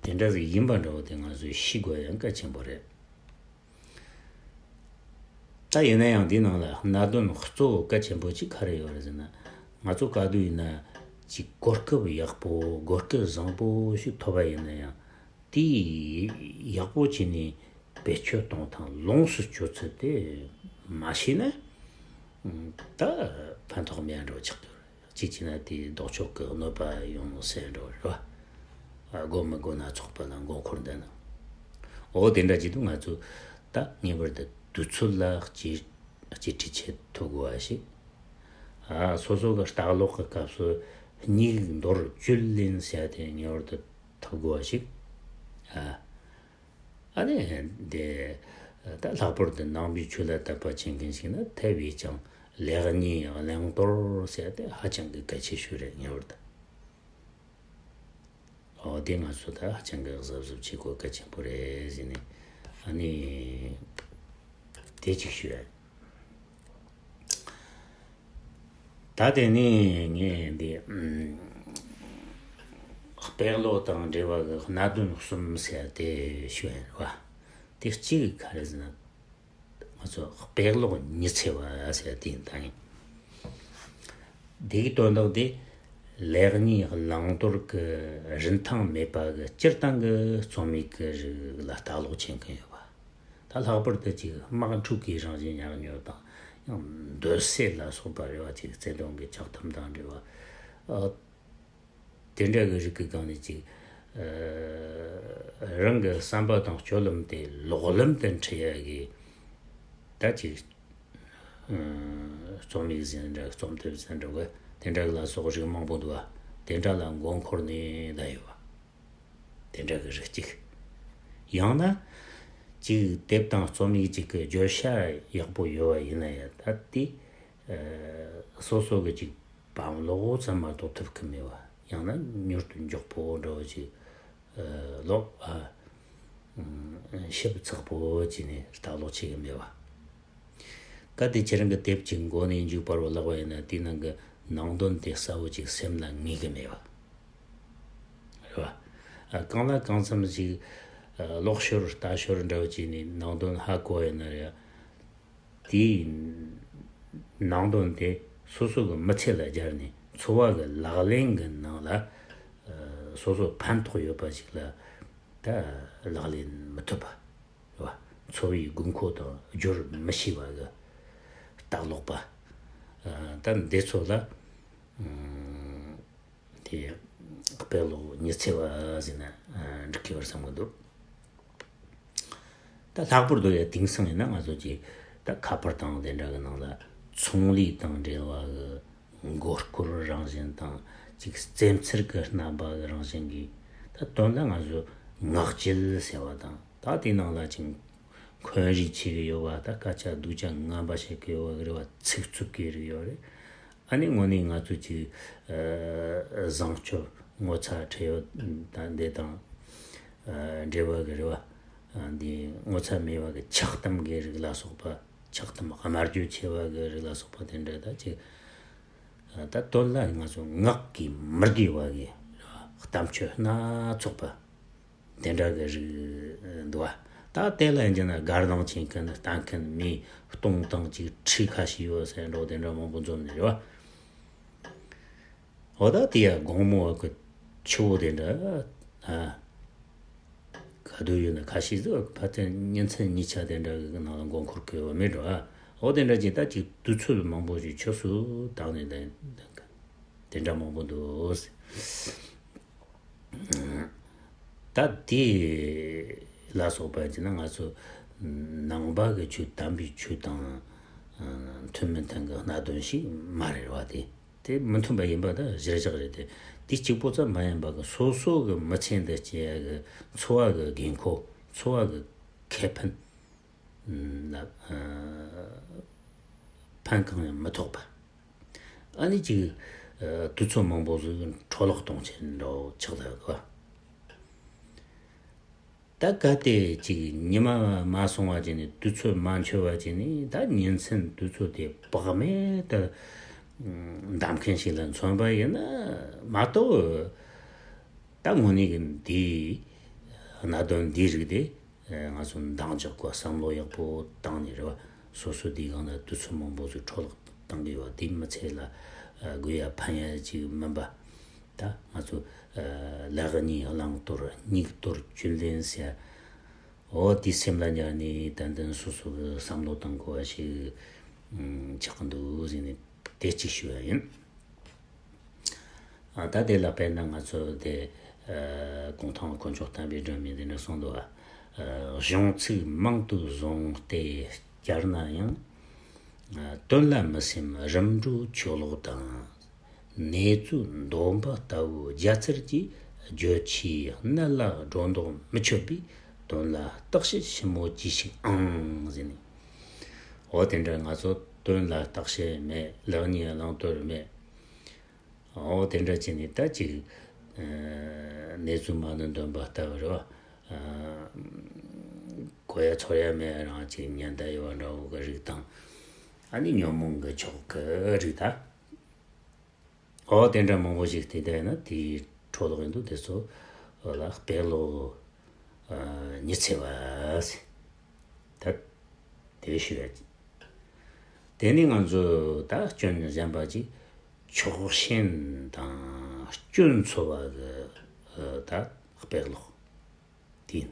དེ་འདྲ་ཟིག་ཡིན་པ་འདྲ་བོ་དེ་ང་ཚོས་ཤེས་དགོས་ཡང་གལ་ཆེན་པོ་རེད། ད་ཡིན་ན་ཡང་འདིའི་ནང་ལ་གནད་དོན་གཙོ་བོ་གལ་ཆེན་པོ་གཅིག་ག་རེ་ཡོད་རེད་ཟེར་ན། ང་ཚོ་ག་དུས་ཡིན་ན་ཅིག་གོ་སྐབས་ཡག་པོ་གོ་སྐབས་བཟང་པོ་ཞིག་ཐོབ་པ་ཡིན་ན་ཡང་དེ་ཡག་པོ་བྱས་ནས་བེད་སྤྱོད་གཏོང་སྟངས་ལོངས་སུ་སྤྱོད་ཚུལ་དེ་མ་ཤེས་ན་ད་ཕན་ཐོགས་མེད་འགྲོ་ཆགས་འདུག་གཅིག་བྱས་ན་དེའི་ལྡོག་ཕྱོགས་ཀྱི་གནོད་པ་ཡོང་སྲིད་འགྲོ་རེད་བ། དགོས་མི་དགོས་སྣ་ཚོགས་པ་ལ་མགོ་འཁོར་འདོད་ན། འོ་དེ་འདྲ་བྱེད་དུས་ང་ཚོ་ད་ངེས་པར་དུ་དུས་ཚོད་ལ་གཅེས་གཅེས་སྤྲས་བྱེད་ཐུབ་དགོས་པ་ཞིག་ཨ་སོ་སོ་གི་ལྟ་ཀློག་གི་སྐབས་སུ་སྙིགས་འདོར་བཅུད་ལེན་ཟེར་ཡ་དེ་ངེས་པར་དུ་ཐུབ་དགོས་པ་ཞིག་ཨ། ཨ་ནི་འདི་ད་ལྷག་པར་དུ་ནང་པའི་ཆོས་ལ་དད་པ་བྱེད་མཁན་ཞིག་ན་དེ་བས་ཀྱང་ལེགས་ཉེས་བླང་དོར་ཟེར་དེ་ཧ་ཅང་གི་གལ་ཆེ་ཤོས་རེད་ངེས་པར་དུ། ཨོ་དེ་ང་ཚོ་ད་ཧ་ཅང་གི་གཟབ་གཟབ་བྱེད་དགོས་གལ་ཆེན་པོ་རེད་ཟེར་ནས་ཨ་ནི་དེ་གཅིག་ཞུ་ཡ། ད་དེ་ནས་ངས་འདི་ཨམ་དཔེ་ཀློག་དང་འབྲེལ་བ་གི་གནད་དོན་གསུམ་ཟེར་དེ་ཞུ་ཡ་རེད་བ། དེ་གཅིག་ག་རེ་ཟེར་ན་ང་ཚོ་དཔེ་ཀློག་ཉི་ཚེ་བ་ཟེར་དེ་ཡིན་ད་ཡིན། འདི་གི་དོན་དག་དེ་ལེགས་ཉེས་བླང་དོར་གི་རིན་ཐང་མེད་པ་གི་སྤྱིར་བཏང་གི་རྩོམ་ཡིག་གི་རིགས་ལ་ལྟ་ཀློག་བྱེད་མཁན་ཡོད་པ། ད་ལྷག་པར་དུ་ཅིག་དམག་འཁྲུག་གི་རང་བཞིན་ཉག་ཉོག་དང་ཡང་འདོད་སྲེད་ལ་སོགས་པ་རེ་བ་ཅིག་བརྩེ་དུང་གི་ཆགས་ཐུབ་དང་འབྲེལ་བ། ཨ་དེ་འདྲ་གི་རིགས་ཀྱི་སྒང་ནས་ཅིག་ཨ་རང་གི་བསམ་པ་དང་སྤྱོད་ལམ་དེ་ལོག་ལམ་དུ་འཁྲིད་ཡ་གི་ད་ཅིག་ཨ་རྩོམ་ཡིག་ཟིན་འདྲ་རྩོམ་དེབ་ཟིན་འདྲ་བ་དེ་འདྲ་གི་ལ་སོགས་རིགས་མང་པོ་འདུག་བ། དེ་འདྲ་ལ་མགོ་འཁོར་ནས་བསྡད་ཡོད་བ། དེ་འདྲ་གི་རིགས་གཅིག་ཡང་ན་ཅིག་དེབ་དང་རྩོམ་ཡིག་ཅིག་གི་བརྗོད་བྱ་ཡག་པོ་ཡོད་བ་ཡིན་ན་ཡང་ད་དེ་ཨ་སོ་སོ་གི་ཅིག་བམ་ཀློག་ཙམ་མ་གཏོགས་ཐུབ་ཀི་མེད་བ། ཡང་ན་མྱུར་དུ་མགྱོགས་པོ་འདྲ་བོ་ཅིག་ཨ་ཀློག་ཨ་ཞིབ་ཚགས་པོ་བྱས་ནས་ལྟ་ཀློག་བྱེད་ཀི་མེད་བ། གལ་ཏེ་ཁྱེད་རང་གི་དེབ་ཅིག་མགོ་ནས་མཇུག་བར་བ་བཀླགས་པ་ཡིན་ན་དེའི་ནང་གི་ནང་དོན་དེ་གསལ་བོ་ཅིག་སེམས་ལ་ངེས་ཀི་མེད་བ། རེད་བ། ཨ་གང་ལ་གང་འཚམ་ཞིག་ཨ་ཀློག་ཞོར་ལྟ་ཞོར་འདྲ་བོ་བྱས་ནས་ནང་དོན་ཧ་གོ་བ་ཡིན་ན་རེད། དེའི་ནང་དོན་དེ་སོ་སོ་གི་མི་ཚེ་ལ་སྦྱར་ནས་འཚོ་བ་གི་ལག་ལེན་གི་ནང་ལ་ཨ་སོ་སོ་ཕན་ཐོགས་ཡོད་པ་ཞིག་ལ་ད་ལག་ལེན་མི་ཐུབ་པ། རེད་བ། འཚོ་བའི་དགོས་མཁོ་དང་སྦྱོར་མི་ཤེས་པ་གི་ལྟ་ཀློག་པ། ཨ་ད་འདི་ཚོ་ལ་ཨ་དེ་དཔེ་ཀློག་ཉི་ཚེ་བ་ཟེར་ན་ཨ་འགྲིག་གི་བར་བསམ་གི་འདུག་ད་ལྷག་པར་དུ་ཡ་དེང་སང་ཡིན་ན་ང་ཚོ་གི་ད་ཁ་པར་དང་དེ་འདྲ་གི་ནང་ལ་ཚོང་ལས་དང་འབྲེལ་བ་གི་མགོ་སྐོར་རང་བཞིན་དང་ཅིག་རྩེད་འཚེར་གི་རྣམ་པ་གི་རང་བཞིན་གྱི་ད་དོན་ལ་ང་ཚོ་ངག་བཅད་ཟེར་བ་དང་ ད་དེ་ནང་ལ་ཅིག་འཁོན་རིགས་ཆེ་གི་ཡོད་པ། ད་སྐད་ཆ་སྡུག་ཅག་ངན་པ་བཤད་གི་ཡོད་པ་གི་རེད་བ། ཚིག་རྩུབ་གི་རིགས་ཡོད་རེད། ཨ་ནི་དངོས་གནས་ང་ཚོ་ཅིག་ཨ་བཟང་སྤྱོད་ངོ་ཚ་ཁྲེལ་ཡོད་ད་འདི་དང་ཨ་འབྲེལ་བ་གི་རེད་བ། ཨ་འདི་ངོ་ཚ་མེད་པ་གི་ཆགས་གཏམ་གི་རིགས་ལ་སོགས་པ། ཆགས་གཏམ་དམར་རྒྱུ་ཆེ་བ་གི་རིགས་ལ་སོགས་པ་དེ་འདྲ། ད་ཅིག་ཨ་ད་དོན་ལ་ང་ཚོ་ངག་གིས་མི་དགེ་བ་གི་རེད་བ། གཏམ་སྤྱོད་སྣ་ཚོགས་པ། དེ་འདྲ་གི་རིགས་འདུག་བ། ད་དེ་ལ་ཡིན་ན་དགའ་སྣང་བྱེད་མཁན་ལྟ་མཁན་མི་སྟོང་དང་གཅིག་ཁྲི་ཁ་ཤས་ཡོད་ཟེར་འགྲོ། དེ་འདྲ་མང་པོ་འཛོམས་ནས་རེད་བ། འོ་ད་དེ་ཡ་དགོང་མོ་བ་གི་ཆུ་བོ་དེ་འདྲ་ཨ་ག་དུས་ཡོད་ན་ཁ་ཤས་ཟིག་ཕ་དེ་ཉིན་མཚན་གཉིས་ཆ་དེ་འདྲ་གི་ནང་ལ་མགོ་འཁོར་གི་ཡོད་མེད་འགྲོ་ཨ། འོ་དེ་འདྲ་ཅིག་ད་ཅིག་དུས་ཚོད་མང་པོ་ཞིག་ཆུ་སུ་བཏང་ནས་དེ་འདྲ་མང་པོ་འདུག་ད་དེ་ལ་སོགས་པ་ཡིན་ན་ང་ཚོ་ནང་པ་གི་ཆོས་དམ་པའི་ཆོས་དང་མཐུན་མི་མཐུན་གི་གནད་དོན་ཞིག་མ་རེད་བ། དེ་དེ་མི་མཐུན་པ་ཡིན་པ་ད་གཞིར་བཞག་རེད། དེ་དེ་གཅིག་པོ་ཙམ་མ་ཡིན་པ་གི་སོ་སོ་གི་མི་ཚེ་འདི་སྐྱེལ་ཡ་གི་འཚོ་བ་གི་དགོས་མཁོ། འཚོ་བ་གི་ཁེ་ཕན་ལ་ཕན་གང་ཡང་མི་ཐོགས་པ། ཨ་ནི་ཅིག་དུས་ཚོད་མང་པོ་ཟིག་འཕྲོ་བརླག་གཏོང་ཆེད་འདྲ་བོ་ཆགས་ཐལ་གི། ད་གལ་ཏེ་ཅིག་ཉི་མ་མ་སོང་བ་ཅིག་ནས་དུས་ཚོད་མ་འཆོལ་བ་ཅིག་ནས་ད་ཉིན་མཚན་དུས་ཚོད་དེ་བག་མེད་དུ་འདམ་མཁན་ཞིག་ལ་མཚོན་པ་ཡིན་ན་མ་གཏོགས། ད་དངོས་གནས་ཀྱི་འདིའི་གནད་དོན་འདིའི་རིགས་དེ་ང་ཚོ་འདང་རྒྱག་དགོས། བསམ་བློ་ཡག་པོ་བཏང་ནས་རེད་བ། སོ་སོ་འདིའི་སྒང་ལ་དུས་ཚོད་མང་པོ་ཞིག་འཕྲོ་བརླག་བཏང་གི་ཡོད་པ་དེ་མི་ཚེ་ལ་དགོས་ཡ་ཕན་ཡ་ཅིག་མིན་པ། ད་ང་ཚོ་ལག་གཉིས་བླང་དོར་སྙིགས་དོར་བཅུད་ལེན་ཟེར་ཡ། འོ་དེ་སེམས་ལ་ཉར་ནས་ཏན་ཏན་སོ་སོ་གི་བསམ་བློ་བཏང་དགོས་པ་ཞིག་ཆགས་ཀྱི་འདུག་ཟེར་ནས་དེ་གཅིག་ཞུ་བ་ཡིན། ཨ་ད་དེ་ལ་དཔེར་ན་ང་ཚོ་དེ་ཨ་གུང་ཐང་དཀོན་མཆོག་བསྟན་པའི་སྒྲོན་མེ་འདི་འདྲ་གསུངས་འདུག་བ། ཨ་གཞུང་ཚིག་མང་དུ་བཟུང་སྟེ་བསྐྱར་ན་ཡང་། ཨ་དོན་ལ་མི་སེམས་རིམ་གྲོ་ཆོས་ལོག་དང་། ནེ་ཙོའི་འདོན་པ་ལྟ་བུ་རྒྱ་ཚར་གྱིས། བརྗོད་ཆེའི་གནད་ལ་སྒྲོ་འདོགས་མི་ཆོད་པས། དོན་ལ་བརྟག་དཔྱད་ཞིབ་མོ་གྱིས་ཤིག་ཨང་ཟེར་ནས། འོ་དེ་འདྲ་ང་ཚོ་དོན་ལ་བརྟག་དཔྱད་མེད། ལེགས་ཉེས་བླང་དོར་མེད། འོ་དེ་འདྲ་བྱས་ནས་ད་ཅིག་ཨ་ནེ་ཙོའི་མ་ཎི་འདོན་པ་ལྟ་བུ་རེད་བ། ཨ་གོ་ཡ་ཚོར་ཡ་མེད། རང་ཅིག་ཉན་བསྡད་ཡོད་པ་འདྲ་བོ་གི་རིགས་དང་། ཨ་ནི་ཉོན་མོངས་གི་ཕྱོགས་གི་རིགས་ད། འོ་དེ་འདྲ་མང་པོ་ཞིག་བལྟས་བསྡད་ན་དེའི་འཕྲོ་བརླག་ཡིན་འདུག་དེ་ཚོ་ལ་དཔེ་ཀློག་ཨ་ཉི་ཚེ་བ་ཟེར། ད་དེ་ཞུ་ཡ། དེ་ནི་ང་ཚོ་ད་སྐྱོན་གཞན་པ་ཅིག་ཕྱོགས་ཞེན་དང་སྐྱོན་འཚོལ་བ་གི་ཨ་ད་དཔེ་ཀློག་དེ་ཡིན།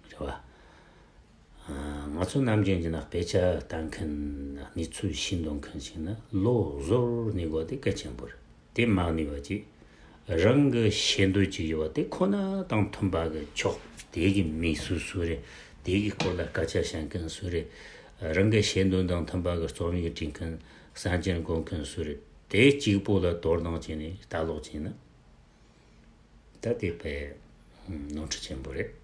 རེད་བ། ཨ་ང་ཚོ་ནམ་རྒྱུན་གྱི་ནང་དཔེ་ཆ་ལྟ་མཁན་གནས་ཚུལ་ཤེས་འདོད་མཁན་ཞིག་ན་བློ་གཟུར་གནས་དགོས་དེ་གལ་ཆེན་པོ་རེད། དེ་མ་གནས་པ་ཅིག་རང་གི་ཤེས་འདོད་ཅིག་ཡོད་པ་དེ་ཁོ་ན་དང་མཐུན་པ་གི་ཕྱོགས། དེ་གི་མི་སུ་སུ་རེད། དེ་གི་སྐོར་ལ་སྐད་ཆ་བཤད་མཁན་སུ་རེད། རང་གི་ཤེས་འདོད་དང་མཐུན་པ་གི་རྩོམ་ཡིག་བྲིས་མཁན་གསར་འགྱུར་འགོད་མཁན་སུ་རེད། དེ་གཅིག་པོ་ལ་དོ་སྣང་བྱས་ནས་ལྟ་ཀློག་བྱས་ན། ད་དེ་དཔེ་ནོར་འཁྲུལ་ཆེན་པོ་རེད།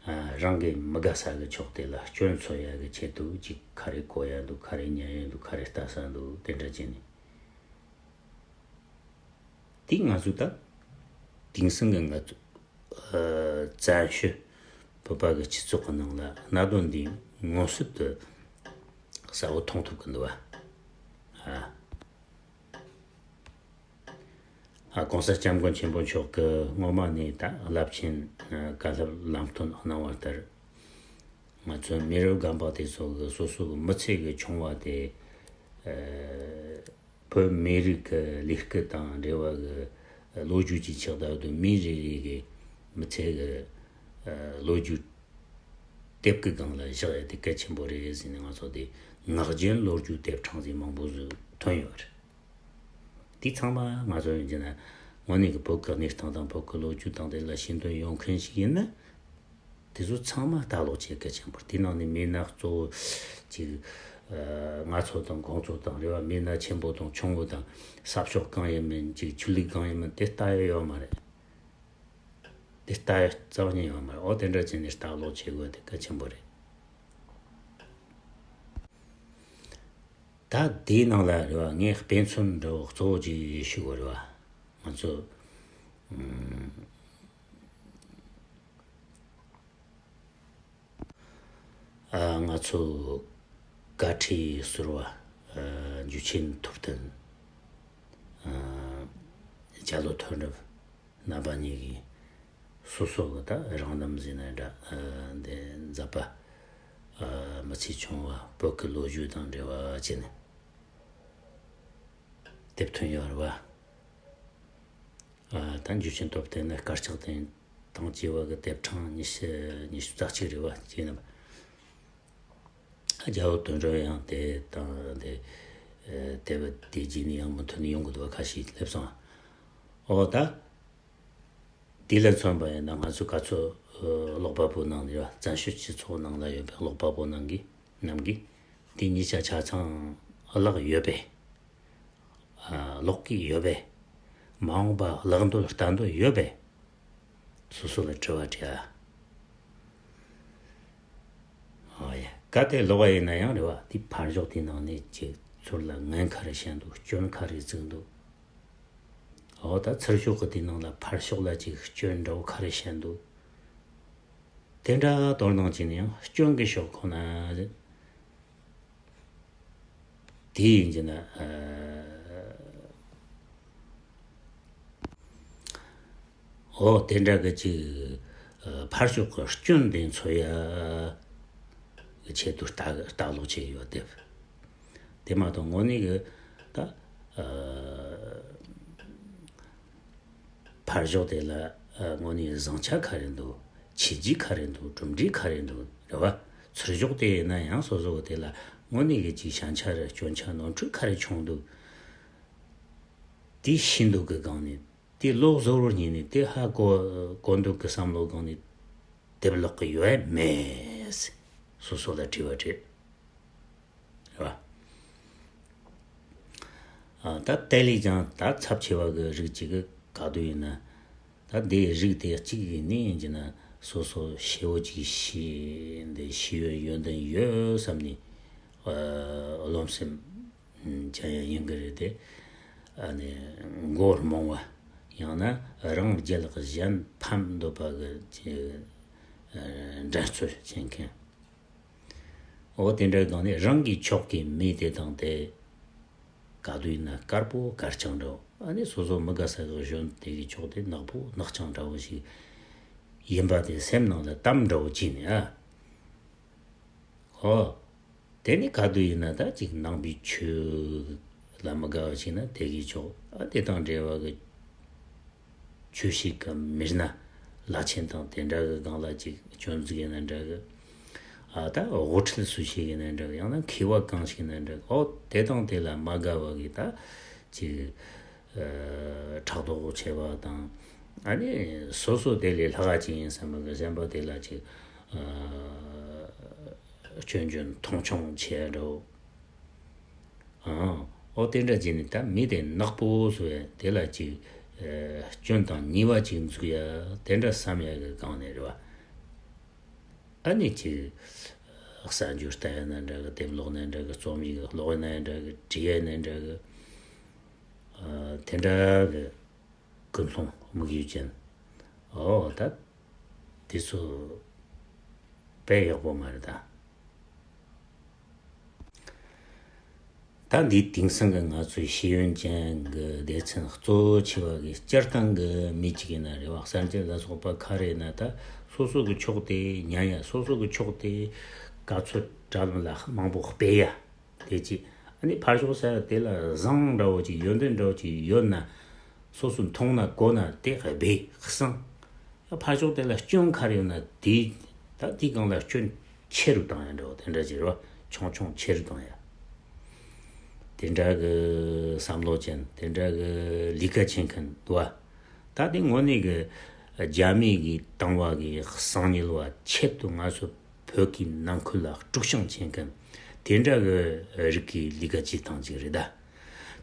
ཨ་རང་གི་མི་དགའ་ས་གི་ཕྱོགས་དེ་ལ་སྐྱོན་འཚོལ་ཡ་གི་ཆེད་དུ་ཅིག་ག་རེ་གོ་ཡ་འདུག་ག་རེ་ཉན་ཡ་འདུག་ག་རེ་ལྟ་ས་འདུག་དེ་འདྲ་བྱས་ནས། དེ་ང་ཚོ་ད་དེང་སང་གི་ང་ཚོ་ཨ་བཙན་བྱོལ་བོད་པ་གི་སྤྱི་ཚོགས་ཀྱི་ནང་ལ་གནད་དོན་འདི་མངོན་གསལ་དུ་གསལ་བོ་མཐོང་ཐུབ་ཀྱི་འདུག་བ། ཨ། ཨ་༸གོང་ས་༸སྐྱབས་མགོན་ཆེན་པོ་མཆོག་གིས་སྔོན་མ་ནས་ད་རླབས་ཆེན་ཨ་བཀའ་སློབ་ལམ་སྟོན་གནང་བ་ལྟར། ང་ཚོའི་མི་རབས་རྒན་པ་དེ་ཚོ་གི་སོ་སོ་གི་མི་ཚེ་གི་བྱུང་བ་དེ། ཨ་བོད་མི་རིགས་ཀྱི་ལས་སྐལ་དང་འབྲེལ་བ་གི་ལོ་རྒྱུས་ཀྱི་ཆགས་བསྡད་དུས་མི་རེ་རེ་གི་མི་ཚེ་གི་ཨ་ལོ་རྒྱུས་དེབ་ཀྱི་སྒང་ལ་བཞག་ཡ་དེ་གལ་ཆེན་པོ་རེད་ཟེར་ནས་ང་ཚོ་དེ་ངག་རྒྱུན་ལོ་རྒྱུས་དེབ་ཕྲེང་ཟིག་མང་པོ་ཟིག་ཐོན་ཡོད་རེད། དེ་ཚང་མ་ང་ཚོ་ཡིན་གྱི་ན་དངོས་གནས་ཀྱི་བོད་ཀྱི་གནས་སྟངས་དང་བོད་ཀྱི་ལོ་རྒྱུས་དང་དེ་ལ་ཤེས་འདོད་ཡོད་མཁན་ཞིག་ཡིན་ན། དེ་ཚོ་ཚང་མ་ལྟ་ཀློག་བྱེད་གལ་ཆེན་པོ་རེད། དེ་ནང་ནས་མི་སྣ་གཙོ་བོ་ཅིག་ཨ་ང་ཚོ་དང་ཁོང་ཚོ་དང་རེད་བ། མི་སྣ་ཆེན་པོ་དང་ཆུང་ངུ་དང་ས་ཕྱོགས་གང་ཡིན་མིན་ཅིག་ཆོས་ལུགས་གང་ཡིན་མིན་དེ་ལྟ་ཡ་ཡོད་མ་རེད། དེ་ལྟ་རྩ་བ་ཉིད་ཡོད་མ་རེད། འོ་དེ་འདྲ་བྱས་ནས་ལྟ་ཀློག་བྱེད་དགོས་དེ་གལ་ཆེན་པོ་རེད། ད་དེའི་ནང་ལ་རེད་བ། ངས་དཔེ་མཚོན་འདྲ་བོ་གཙོ་བོ་ཅིག་ཞུ་དགོས་རེད་བ། ང་ཚོ་ཨ་ང་ཚོ་བཀའ་ཁྲི་ཟུར་པ་ཨ་འཇུ་ཆེན་ཐུབ་བསྟན་ཨ་རྒྱ་ལོ་དོན་གྲུབ་རྣམ་པ་གཉིས་ཀྱིས་སོ་སོ་གི་ད་རང་རྣམ་ཟེར་ན་འདྲ་ཨ་འདི་མཛད་པ་ཨ་མི་ཚེ་ཆུང་བ་བོད་ཀྱི་ལོ་རྒྱུས་དང་འབྲེལ་བ་བྱས་ནས་དེབ་ཐོན་ཡོད་རེད་བ། ཨ་ད་འཇུ་ཆེན་ཐུབ་བསྟན་ནི་དཀར་ཆག་དེ་དང་བཅས་པ་གི་དེབ་གྲངས་ཉི་ཤུ་ཉི་ཤུ་རྩ་གཅིག་རེད་བ། བྱས་ན་རྒྱ་བོད་དོན་གྲུབ་ཡང་དེ་དང་དེ་ཨ་དེབ་དེ་རྗེས་ནས་ཡང་མུ་མཐུད་ནས་ཡོང་གི་འདུག་བ། ཁ་ཤས་སླེབས་སོང་། འོ་ད། དེ་ལ་མཚོན་པ་ཡིན་ན་ང་ཚོ་ག་ཚོད་ཀློག་པ་པོ་ནང་ནས་བ། བཙན་བྱོལ་སྤྱི་ཚོགས་ནང་ལ་ཡོད་པའི་ཀློག་པ་པོ་ནང་གི་རྣམས་ཀྱིས་དེ་གཉིས་ཆ་ཆ་ཚང་བཀླགས་ཡོད་པས། ཀློག་གི་ཡོད་པས། མ་འོངས་པ་ཀློག་འདོད་ལྟ་འདོད་ཡོད་པས། སོ་སོ་ལ་དྲི་བ་དྲིས་ཨ། ཨོ་ཡ། གལ་ཏེ་ཀློག་པ་ཡིན་ན་ཡང་རེད་བ། དེ་ཕར་ཕྱོགས་དེའི་ནང་ནས་ཅིག་ཚུར་ལ་ངན་ཁ་རེ་བཤད་འདུག་སྐྱོན་ཁ་རེ་བཙུགས་འདུག་འོ་ད་ཚུར་ཕྱོགས་ཀྱི་དེའི་ནང་ལ་ཕར་ཕྱོགས་ལ་ཅིག་སྐྱོན་འདྲ་བོ་ཁ་རེ་བཤད་འདུག་དེ་འདྲ་དོ་སྣང་བྱས་ནས་ཡང་སྐྱོན་གྱི་ཕྱོགས་ཁོ་ན་དེ་ཡིན་གྱི་ན། འོ་དེ་འདྲ་གི་ཅིག་ཕར་ཕྱོགས་ཀྱི་སྐྱོན་དེ་འཚོལ་ཡ་གི་ཆེད་དུ་ལྟ་ལྟ་ཀློག་བྱས་ཡོད་དེ། དེ་མ་གཏོགས་དངོས་གནས་གི་ད་ཕར་ཕྱོགས་དེ་ལ་དངོས་གནས་བཟང་ཆ་ག་རེ་འདུག་བྱས་རྗེས་ག་རེ་འདུག་གྲུབ་འབྲས་ག་རེ་འདུག་རེད་བ། ཚུར་ཕྱོགས་དེ་ཡིན་ན་ཡང་སོ་སོ་གི་དེ་ལ་དངོས་གནས་གི་ཅིག་ཞན་ཆ་རེ་སྐྱོན་ཆ་ནོར་འཁྲུལ་ག་རེ་བྱུང་འདུག་དེ་ཤེས་འདོད་ཀྱི་སྒང་ནས། དེ་བློ་གཟུ་བོར་ཉིད་ནས་དེ་ཧ་གོ་གོ་འདོད་ཀྱི་བསམ་བློ་སྒང་ནས་དེབ་ཀློག་གི་ཡོད་མེད། སོ་སོ་ལ་དྲི་བ་དྲིས། རེད་བ། ཨ་ད་དེ་ལས་ཀྱང་ད་ཚབས་ཆེ་བ་གི་རིགས་གཅིག་གི་ག་དུས་ཡིན་ན། ད་འདིའི་རིགས་དེ་གཅིག་གི་ནི་ཡིན་གྱི་ན་སོ་སོ་ཤེས་བོ་གཅིག་ཤེས་འདི་ཤེས་ཡོན་ཡོན་ཏན་ཡོད་བསམ་ནས་ཨ་རློམ་སེམས། ཅན་ཡང་ཡིན་གི་རེད་དེ། ཨ་ནི་མགོ་རྨོངས་པ། ཡང་ན་རང་རྒྱལ་གཞན་ཕམ་འདོད་པ་གི་ཅིག་འགྲན་རྩོད་བྱེད་མཁན། འོ་དེ་འདྲའི་སྒང་ནས་རང་གི་ཕྱོགས་ཀྱི་མི་དེ་དང་དེ་ག་དུས་ཡིན་ན་དཀར་པོ་དཀར་རྐྱང་འདྲ་བོ། ཨ་ནི་སོ་སོ་མི་དགའ་ས་གི་གཞོན་དེ་གི་ཕྱོགས་དེ་ནག་པོ་ནག་རྐྱང་འདྲ་བོ་ཞིག་ཡིན་པ་དེ་སེམས་ནང་ལ་གཏམ་འདྲ་བོ་བྱས་ནས་ཨ། ཨོ། དེ་ནི་ག་དུས་ཡིན་ན་ད་ཅིག་ནང་པའི་ཆོས་ལ་མི་དགའ་བ་ཞིག་ན་དེ་གིས་ཆོག་ཨ་དེ་དང་འབྲེལ་བ་གི་ཆོས་ཤིག་གམ་མི་སྣ་བླ་ཆེན་དང་དེ་འདྲ་གི་སྒང་ལ་ཅིག་སྐྱོན་འཛུགས་ཡིན་ན་འདྲ་གི། ཨ་ད་དབུ་ཁྲིད་སུ་ཞིག་ཡིན་ན་འདྲ་གི། ཡང་ན་མཁས་པ་གང་ཞིག་ཡིན་ན་འདྲ་གི། ཨོ་དེ་དང་དེ་ལ་མ་དགའ་བ་གི་ད་ཅིག་ཕྲག་དོག་ཆེ་བ་དང་། ཨ་ནི་སོ་སོ་དེ་ལས་ལྷག་ག་ཅིག་ཡིན་བསམ་པ་གི་གཞན་པ་དེ་ལ་ཅིག་སྐྱོན་བརྗོད་མཐོང་ཆུང་བྱེད་འགྲོ། ཨང་། ཨོ་དེ་འདྲ་བྱས་ནས་ད་མི་དེ་ནག་པོ་བཟོ་ཡ་དེ་ལ་ཅིག་སྐྱོན་དང་ཉེས་པ་ཅིག་འཛུགས་ཡ་དེ་འདྲ་བསམ་ཡ་གི་སྒང་ནས་རེད་བ། ཨ་ནི་ཅིག་གསར་འགྱུར་ལྟ་ཡ་ན་འདྲ་གི། དེབ་ཀློག་ན་འདྲ་གི། རྩོམ་ཡིག་ཀློག་ཡ་ན་འདྲ་གི། བྲིས་ཡ་ན་འདྲ་གི། ཨ་དེ་འདྲ་གི་ཀུན་སློང་དམིགས་ཡུལ་ཅན། ཨོ་ད་དེ་ཚོ་དཔེ་ཡག་པོ་མ་རེད་ད། ད་འདིའི་དེང་སང་གི་ང་ཚོའི་ཤེས་ཡོན་ཅན་གྱི་སྡེ་ཚན་གཙོ་ཆེ་བ་གི་སྤྱིར་བཏང་གི་མི་གཅིག་ཡིན་ན་རེད་བ། གསར་འགྱུར་ལ་སོགས་པ་ག་རེ་ཡིན་ན་ད་སོ་སོ་གི་ཕྱོགས་དེ་ཉན་ཡ། སོ་སོ་གི་ཕྱོགས་དེ་ག་ཚོད་དྲ་ལམ་ལ་མང་པོ་སྤེལ་ཡ། དེ་གཅིག་ཨ་ནི་ཕར་ཕྱོགས་ས་དེ་ལ་བཟང་འདྲ་བོ་ཅིག་ཡོན་ཏན་འདྲ་བོ་ཅིག་ཡོད་ན། སོ་སོ་མཐོང་ན་གོ་ན་དེ་སྦས་གསང་། ཕར་ཕྱོགས་དེ་ལ་སྐྱོན་ག་རེ་ཡོད་ན་དེ་ད་དེའི་སྒང་ལ་སྐྱོན་ཆེ་རུ་བཏང་ཡ་འདྲ་བོ་དེ་འདྲ་ཅིག་རེད་བ། ཆུང་ཆུང་ཆེ་རུ་བཏང་ཡ། དེ་འདྲ་གི་བསམ་བློ་ཅན། དེ་འདྲ་གི་ལས་ཀ་བྱེད་མཁན་འདུག་བ། ད་དེ་དངོས་གནས་གི་རྒྱ་མི་གིས་བཏང་བ་གི་གསང་ཉུལ་བ་ཆེད་དུ་ང་ཚོ་བོད་ཀྱི་ནང་ཁུལ་ལ་དཀྲུག་ཤིང་བྱེད་མཁན་དེ་འདྲ་གི་རིགས་ཀྱི་ལས་ཀ་བྱེད་སྟངས་ཅིག་རེད་ད།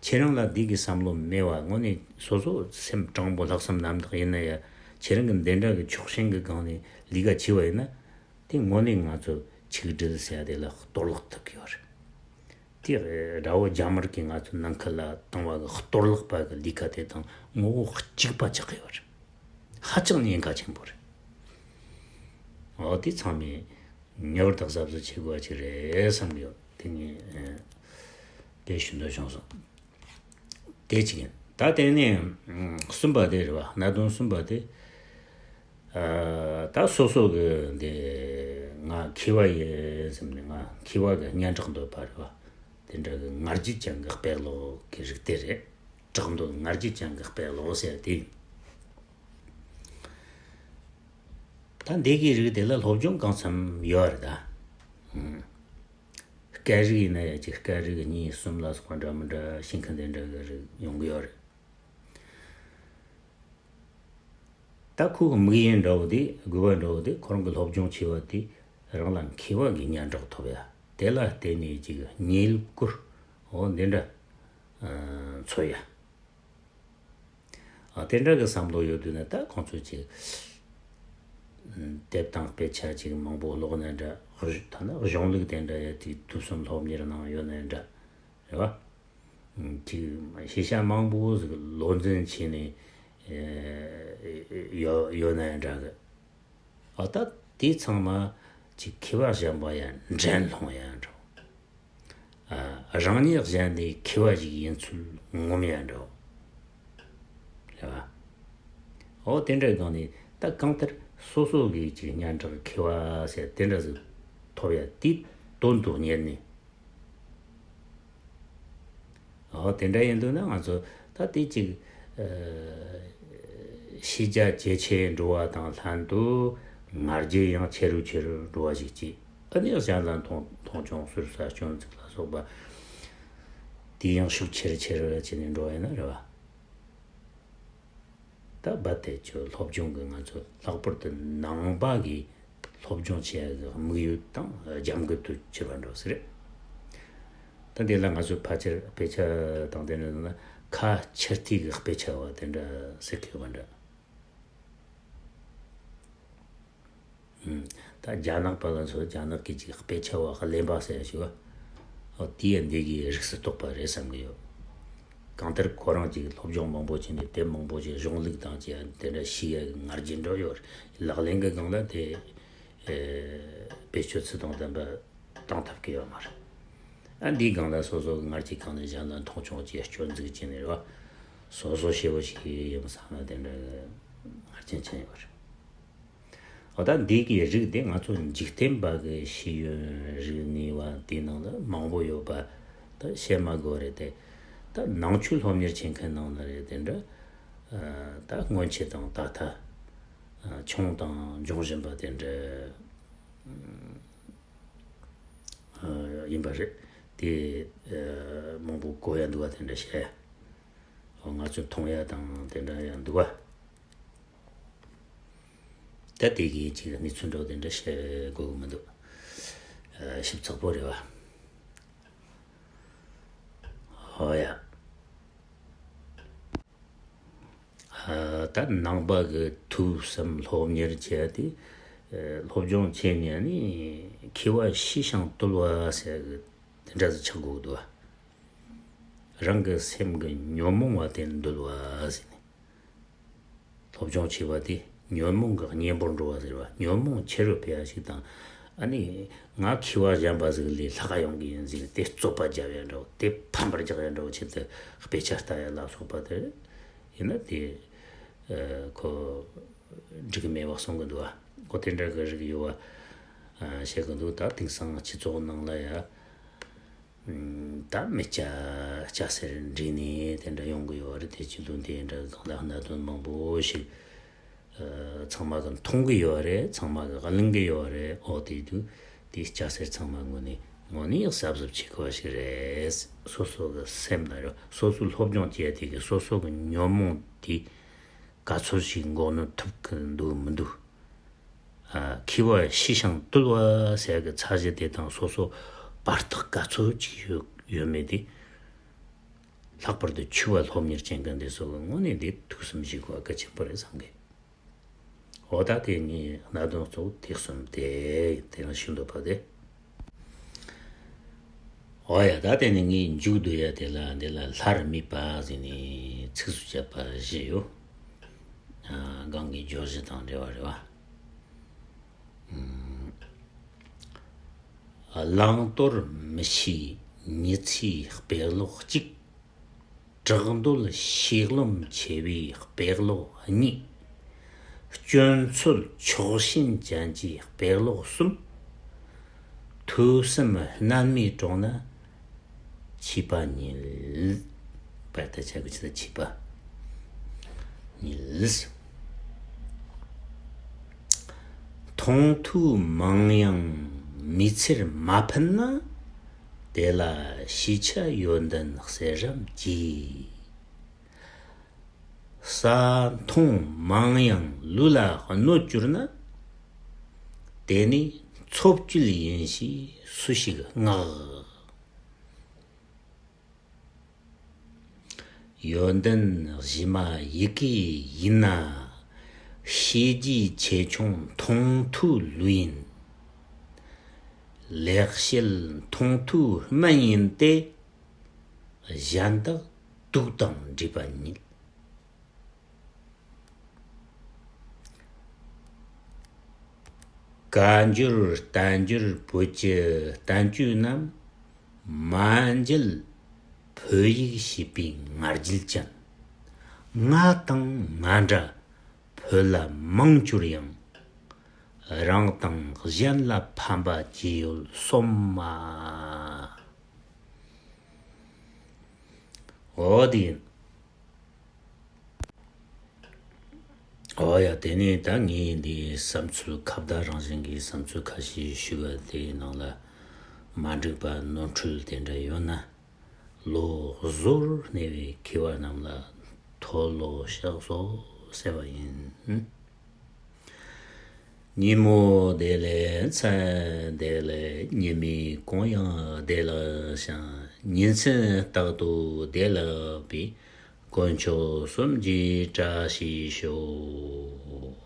ཁྱེད་རང་ལ་འདི་གི་བསམ་བློ་མེད་པ། དངོས་གནས་སོ་སོ་སེམས་དྲང་པོ་ལྷག་བསམ་རྣམ་དག་ཡིན་ན་ཡ། ཁྱེད་རང་གི་འདི་འདྲ་གི་ཕྱོགས་ཞེན་གི་སྒང་ནས་ལས་ཀ་བྱས་པ་ཡིན་ན། དེ་དངོས་གནས་ང་ཚོ་ཆིག་སྒྲིལ་ཟེར་ཡ་དེ་ལ་གཏོར་བརླག་ཐུབ་ཀྱི་ཡོད་རེད། དེ་དགྲ་བོ་རྒྱ་དམར་གྱིས་ང་ཚོ་ནང་ཁུལ་ལ་བཏང་བ་གི་གཏོར་བརླག་པ་གི་ལས་ཀ་དེ་དང་ངོ་བོ་གཅིག་པ་ཆགས་ཀྱི་ཡོད་རེད། ཧ་ཅང་ཉེན་ཁ་ཆེན་པོ་རེད། འོ་དེ་ཚང་མས་ངེས་པར་དུ་གཟབ་གཟབ་བྱེད་དགོས་པ་ཅིག་རེད་བསམ་གི་ཡོད། དེ་ངས་ཨ་དེ་ཞུ་འདོད་བྱུང་སོང་། དེ་གཅིག་ཡིན། ད་དེ་ནས་ཨ་གསུམ་པ་དེ་རེད་བ། གནད་དོན་གསུམ་པ་དེ། ཨ་ད་སོ་སོ་གི་འདི་ང་མཁས་པ་ཡིན་ཟེར་ནས། ང་མཁས་པ་གི་སྙན་གྲགས་འདོད་པ་རེད་བ། དེ་འདྲ་གི་ང་རྒྱལ་ཅན་གི་དཔེ་ཀློག་གི་རིགས་དེ་རེད། གྲགས་འདོད་ང་རྒྱལ་ཅན་གི་དཔེ་ཀློག་ཟེར་དེ་ཡིན། ད་འདི་གི་རིགས་དེ་ལ་སློབ་སྦྱོང་གང་འཚམ་ཡོད་རེད་ད། ཨང་། སྐད་རིགས་ཡིན་ན་ཡང་ཅིག་སྐད་རིགས་གཉིས་གསུམ་ལ་སོགས་པ་འདྲ་མི་འདྲ་ཤེས་མཁན་དེ་འདྲ་གི་རིགས་ཡོང་གི་ཡོད་རེད། ད་ཁོའི་དམིགས་ཡུལ་འདྲ་བོ་དེ། དགོས་པ་འདྲ་བོ་དེ། ཁོ་རང་གི་སློབ་སྦྱོང་བྱས་པ་དེ་རང་ལ་མཁས་པ་གི་སྙན་གྲགས་ཐོབ་ཡ། དེ་ལ་བརྟེན་ནས་ཅིག་ཉེས་ལུགས་སྐོར་འོ་འདི་འདྲ་ཨ་འཚོལ་ཡ། ཨ་དེ་འདྲ་གི་བསམ་བློ་ཡོད་དུས་ན། ད་ཁོང་ཚོས་ཅིག་ཨ་དེབ་དང་དཔེ་ཆ་ཅིག་མང་པོ་ཀློག་ནའི་འདྲ། ཐ་ན་གཞུང་ལུགས་དེ་འདྲ་ཡ་དེ་ཐོས་བསམ་སློབ་གཉེར་གནང་ཡོད་ནའི་འདྲ། རེད་བ། ཅིག་ཤེས་བྱ་མང་པོ་ཟིག་བློ་འཛིན་བྱས་ནས་ཨེ་ཡོད་ཡོད་ནའི་འདྲ་གི། ཨ་ད་དེ་ཚང་མ་ཅིག་མཁས་པ་གཞན་པ་ཡ་འགྲན་སློང་ཡ་འདྲ། ཨ་རང་ཉིད་གཞན་ལས་མཁས་པ་ཞིག་ཡིན་ཚུལ་ངོམ་ཡ་འདྲ། རེད་བ། འོ་དེ་འདྲའི་སྒང་ནས་ད་གང་ལྟར་སོ་སོ་གི་ཅིག་སྙན་གྲགས་མཁས་པ་ཟེར་དེ་འདྲ་ཟིག་ཐོབ་ཡ་དེ་དོན་དུ་གཉེར་ནས། འོ་དེ་འདྲ་ཡིན་དུས་ན་ང་ཚོ་ད་དེ་ཅིག་ཨ་ཤེས་རྒྱ་ཇེ་ཆེ་འགྲོ་བ་དང་ལྷན་དུ་ང་རྒྱལ་ཡང་ཆེ་རུ་ཆེ་རུ་འགྲོ་བ་ཞིག་བྱས། ཨ་ནི་གཞན་ལ་མཐོང་མཐོང་ཆུང་ཟུར་ཟ་སྐྱོན་འཛུགས་ལ་སོགས་པ་དེ་ཡང་ཤུགས་ཆེ་རུ་ཆེ་རུ་བྱས་ནས་འགྲོ་བ་ཡིན་ན་རེད་བ། ད་རྦད་དེ་ཁྱོད་སློབ་སྦྱོང་གི་ང་ཚོ་ལྷག་པར་དུ་ནང་པ་གི་སློབ་སྦྱོང་བྱེད་ཡ་གི་དམིགས་ཡུལ་དང་རྒྱབ་འགལ་དུ་གྱུར་བ་འགྲོ་ཟེར། ད་འདི་ལ་ང་ཚོས་ཕལ་ཆེར་དཔེ་ཆ་དང་དེ་འདྲ་ན་ཁ་ཕྱིར་བལྟས་གི་དཔེ་ཆ་བ་དེ་འདྲ་ཟེར་གི་ཡོད་པ་འདྲ། ད་རྒྱ་ནག་པ་ལ་ཚོ་རྒྱ་ནག་གི་ཅིག་དཔེ་ཆ་བ་གླེན་པ་ཟེར་ཞིག་བ། ཨོ་དེ་ཡང་འདི་གི་རིགས་སུ་གཏོགས་པ་རེད་བསམ་གི་ཡོད། གང་ལྟར་ཁོ་རང་ཅིག་སློབ་སྦྱོང་མང་པོ་བྱས་ནས་དེབ་མང་པོ་ཅིག་གཞུང་ལུགས་དང་ཅིག་དེ་འདྲ་ཤེས་ཡ་གི་ང་རྒྱལ་འགྲོ་ཡོད་རེད། ལག་ལེན་གི་སྒང་ལ་དེ་ཨེ་བེད་སྤྱོད་ཚུལ་དང་ལྡན་པ་གཏོང་ཐུབ་ཀྱི་ཡོད་མ་རེད། ཨ་འདིའི་སྒང་ལ་སོ་སོ་གི་ང་རྒྱལ་གང་ནས་གཞན་ལ་མཐོང་ཆུང་ཅིག་སྐྱོན་འཛུགས་བྱས་ནས་རེད་བ། སོ་སོ་ཞེ་བོ་ཞིག་ཡིན་བསམ་ན་དེ་འདྲ་གི་ང་རྒྱལ་ཅན་ཡོད་རེད། འོ་ད་འདི་གི་རིགས་དེ་ང་ཚོ་འཇིག་རྟེན་པ་གི་ཤེས་ཡོན་རིག་གནས་བ་དེའི་ནང་ལ་མང་པོ་ཡོད་པ་ད་བཤད་མ་དགོས་རེད་དེ། ད་ནང་ཆོས་སློབ་གཉེར་བྱེད་མཁན་ནང་ལ་རེད་དེ་འདྲ། ཨ་ད་སྔོན་ཆད་དང་ད་ལྟ་ཨ་བྱུང་དང་འབྱུང་བཞིན་པ་དེ་འདྲ་ཨ་ཡིན་པ་རེད། དེ་ཨ་མང་པོ་གོ་ཡ་འདུག་བ། དེ་འདྲ་བཤད་ཡ། འོ་ང་ཚོས་མཐོང་ཡ་དང་དེ་འདྲ་ཡང་འདུག་བ། ད་དེ་གི་ཅིག་གནས་ཚུལ་འདྲ་བོ་དེ་འདྲ་བཤད་དགོས་གི་མི་འདུག་ཨ་ཞིབ་ཚགས་པོ་རེད་བ། ཨོ་ཡ། ཨ་ད་ནང་པ་གི་ཐོས་བསམ་སློབ་གཉེར་བྱས་ཏེ་ཨ་སློབ་སྦྱོང་བྱས་ནས་ནི་མཁས་པ་ཤེས་བྱང་བཏུལ་བ་ཟེར་གི་དེ་འདྲ་ཟིག་ཆགས་དགོས་འདུག་བ། རང་གི་སེམས་ཀྱི་ཉོན་མོངས་པ་དེ་འདུལ་བ་ཟེར་ནས། སློབ་སྦྱོང་བྱས་པ་དེ་ཉོན་མོངས་ཀྱི་གཉེན་པོར་འགྲོ་བ་ཟེར་བ། ཉོན་མོངས་ཆེ་རུ་འཕེལ་བ་ཞིག་དང་། ཨ་ནི་ང་མཁས་པ་གཞན་པ་ཟིག་ལས་ལྷག་ག་ཡོང་གི་ཡིན་ཟེར་ནས་དེ་རྩོད་པ་རྒྱབ་ཡ་འདྲ་བོ། དེ་ཕམ་པར་རྒྱག་ཡ་འདྲ་བོ་ཆེད་དུ་དཔེ་ཆ་ལྟ་ཡ་ལ་སོགས་པ་དེ་ཡིན་ན་དེ་ཨ་ཁོ་འགྲིག་གི་མེད་པ་གསུང་གི་འདུག་བ། ཁོ་དེ་འདྲ་གི་རིགས་ཡོད་བ་ཨ་བཤད་གི་འདུག་ད་དེང་སང་སྤྱི་ཚོགས་ནང་ལ་ཡ། ད་མི་སྐྱ་སྐྱ་སེར་འདྲེས་ནས་དེ་འདྲ་ཡོང་གི་ཡོད་རེད། དེ་སྤྱི་ཚོགས་འདི་འདྲ་སྒང་ལ་གནད་དོན་མང་པོ་ཞིག་ཨ་ཚང་མ་གིས་མཐོང་གི་ཡོད་རེད། ཚང་མ་གིས་གླེང་གི་ཡོད་རེད། འོ་དེ་དུས་དེ་སྐྱ་སེར་ཚང་མ་ངོས་ནས་དངོས་གནས་གཟབ་གཟབ་བྱེད་དགོས་པ་ཞིག་རེད། སོ་སོ་གི་སེམས་ལ་རེད། སོ་སོའི་སློབ་སྦྱོང་བྱས་དེ་གི་སོ་སོ་གི་ཉོན་མོངས་དེ་ག་ཚོད་ཞིག་འགོག་ནུས་ཐུབ་གི་འདུག་མི་འདུག་ཨ་མཁས་པ་ཤེས་བྱང་བཏུལ་བ་ཟེར་གི་ཚད་གཞི་དེ་དང་སོ་སོ་བར་ཐག་ག་ཚོད་ཅིག་ཡོད་ཡོད་མེད་དེ། ལྷག་པར་དུ་ཆོས་པ་སློབ་གཉེར་ཅན་གྱི་འདི་ཚོ་གི་དངོས་གནས་འདི་ཐུགས་བསམ་བཞེས་དགོས་པ་གལ་ཆེན་པོ་རེད་བསམ་གི། འོ་ད་དེ་ངའི་གནད་དོན་གཙོ་བོ་དེ་གསུམ་དེ་དེ་རང་ཤུགས་འདོད་པ་དེ། འོ་ཡ། ད་དེ་ནི་ངའི་མཇུག་བསྡུ་ཡ་དེ་ལ་འདི་ལ་སླར་དམིགས་པ་ཟེར་ནས་ཚིགས་སུ་བཅད་པ་བཞི་ཡོད། ཨ། གང་གི་བརྗོད་གཞི་དང་འབྲེལ་བ་རེད་བ། བླང་དོར་མི་ཤེས་མི་ཚེའི་དཔེ་ཀློག་གཅིག། བྲག་རྡོལ་ཤེས་རློམ་ཆེ་བའི་དཔེ་ཀློག་གཉིས། སྐྱོན་འཚོལ་ཕྱོགས་ཞེན་ཅན་གྱི་དཔེ་ཀློག་གསུམ། ཐོས་བསམ་སྣལ་མའི་གྲོང་ན་མཆིས་པ་ཉིད། པར་ད་ཆ་གི་ཆི་ད་མཆིས་པ་ཉིད། མཐོང་ཐོས་མང་ཡང་མི་ཚེར་མ་ཕན་ན། དེ་ལ་ཤེས་བྱ་ཡོན་ཏན་གསེར་རམ་གྱིས། ས་མཐོང་མང་ཡང་ལུས་ལ་གནོད་གྱུར་ན། དེ་ནི་འཚོ་བཅུད་ཡིན་ཞེས་སུ་ཞིག་བསྔགས། ཡོན་ཏན་གཞི་མ་ཡི་གེ་ཡིན་ན། ཤེས་རྒྱུའི་ཆེ་ཆུང་མཐོང་ཐོས་ལུས་ཡིན། ལེགས་བཤད་མཐོང་ཐོས་སྨན་ཡིན་ཏེ། གཞན་དག་དུག་དང་འདྲེས་པ་ཉིད། བཀའ་འགྱུར་བསྟན་འགྱུར་བོད་ཀྱི་བསྟན་བཅོས་རྣམས་མ་མཇལ་བོད་ཡིག་ཤེས་པའི་ང་རྒྱལ་ཅན། ང་དང་ང་འདྲ་བོད་ལ་མང་གྱུར་ཡང་། རང་དང་གཞན་ལ་ཕན་པ་ཅི་ཡོད་སོམས་མ། འོ་དེ་ཡིན། འོ་ཡ། དེ་ནས་ད་ངས་འདིའི་བསམ་ཚུལ་ཁ་བརྡ་རང་བཞིན་གྱི་བསམ་ཚུལ་ཁ་ཤས་ཞུས་པ་དེའི་ནང་ལ་མ་འགྲིག་པ་ནོར་འཁྲུལ་དེ་འདྲ་ཡོད་ན། བློ་གཟུར་གནས་པའི་མཁས་པ་རྣམས་ལ་མཐོལ་ལོ་བཤགས་སོ་ཟེར་བ་ཡིན། ཉིན་མོ་བདེ་ལེགས་མཚན་བདེ་ལེགས། ཉི་མའི་གུང་ཡང་བདེ་ལེགས་ཤིང་། ཉིན་མཚན་རྟག་ཏུ་བདེ་ལེགས་པའི། དཀོན་མཆོག་གསུམ་གྱི་བཀྲ་ཤིས་ཤོག།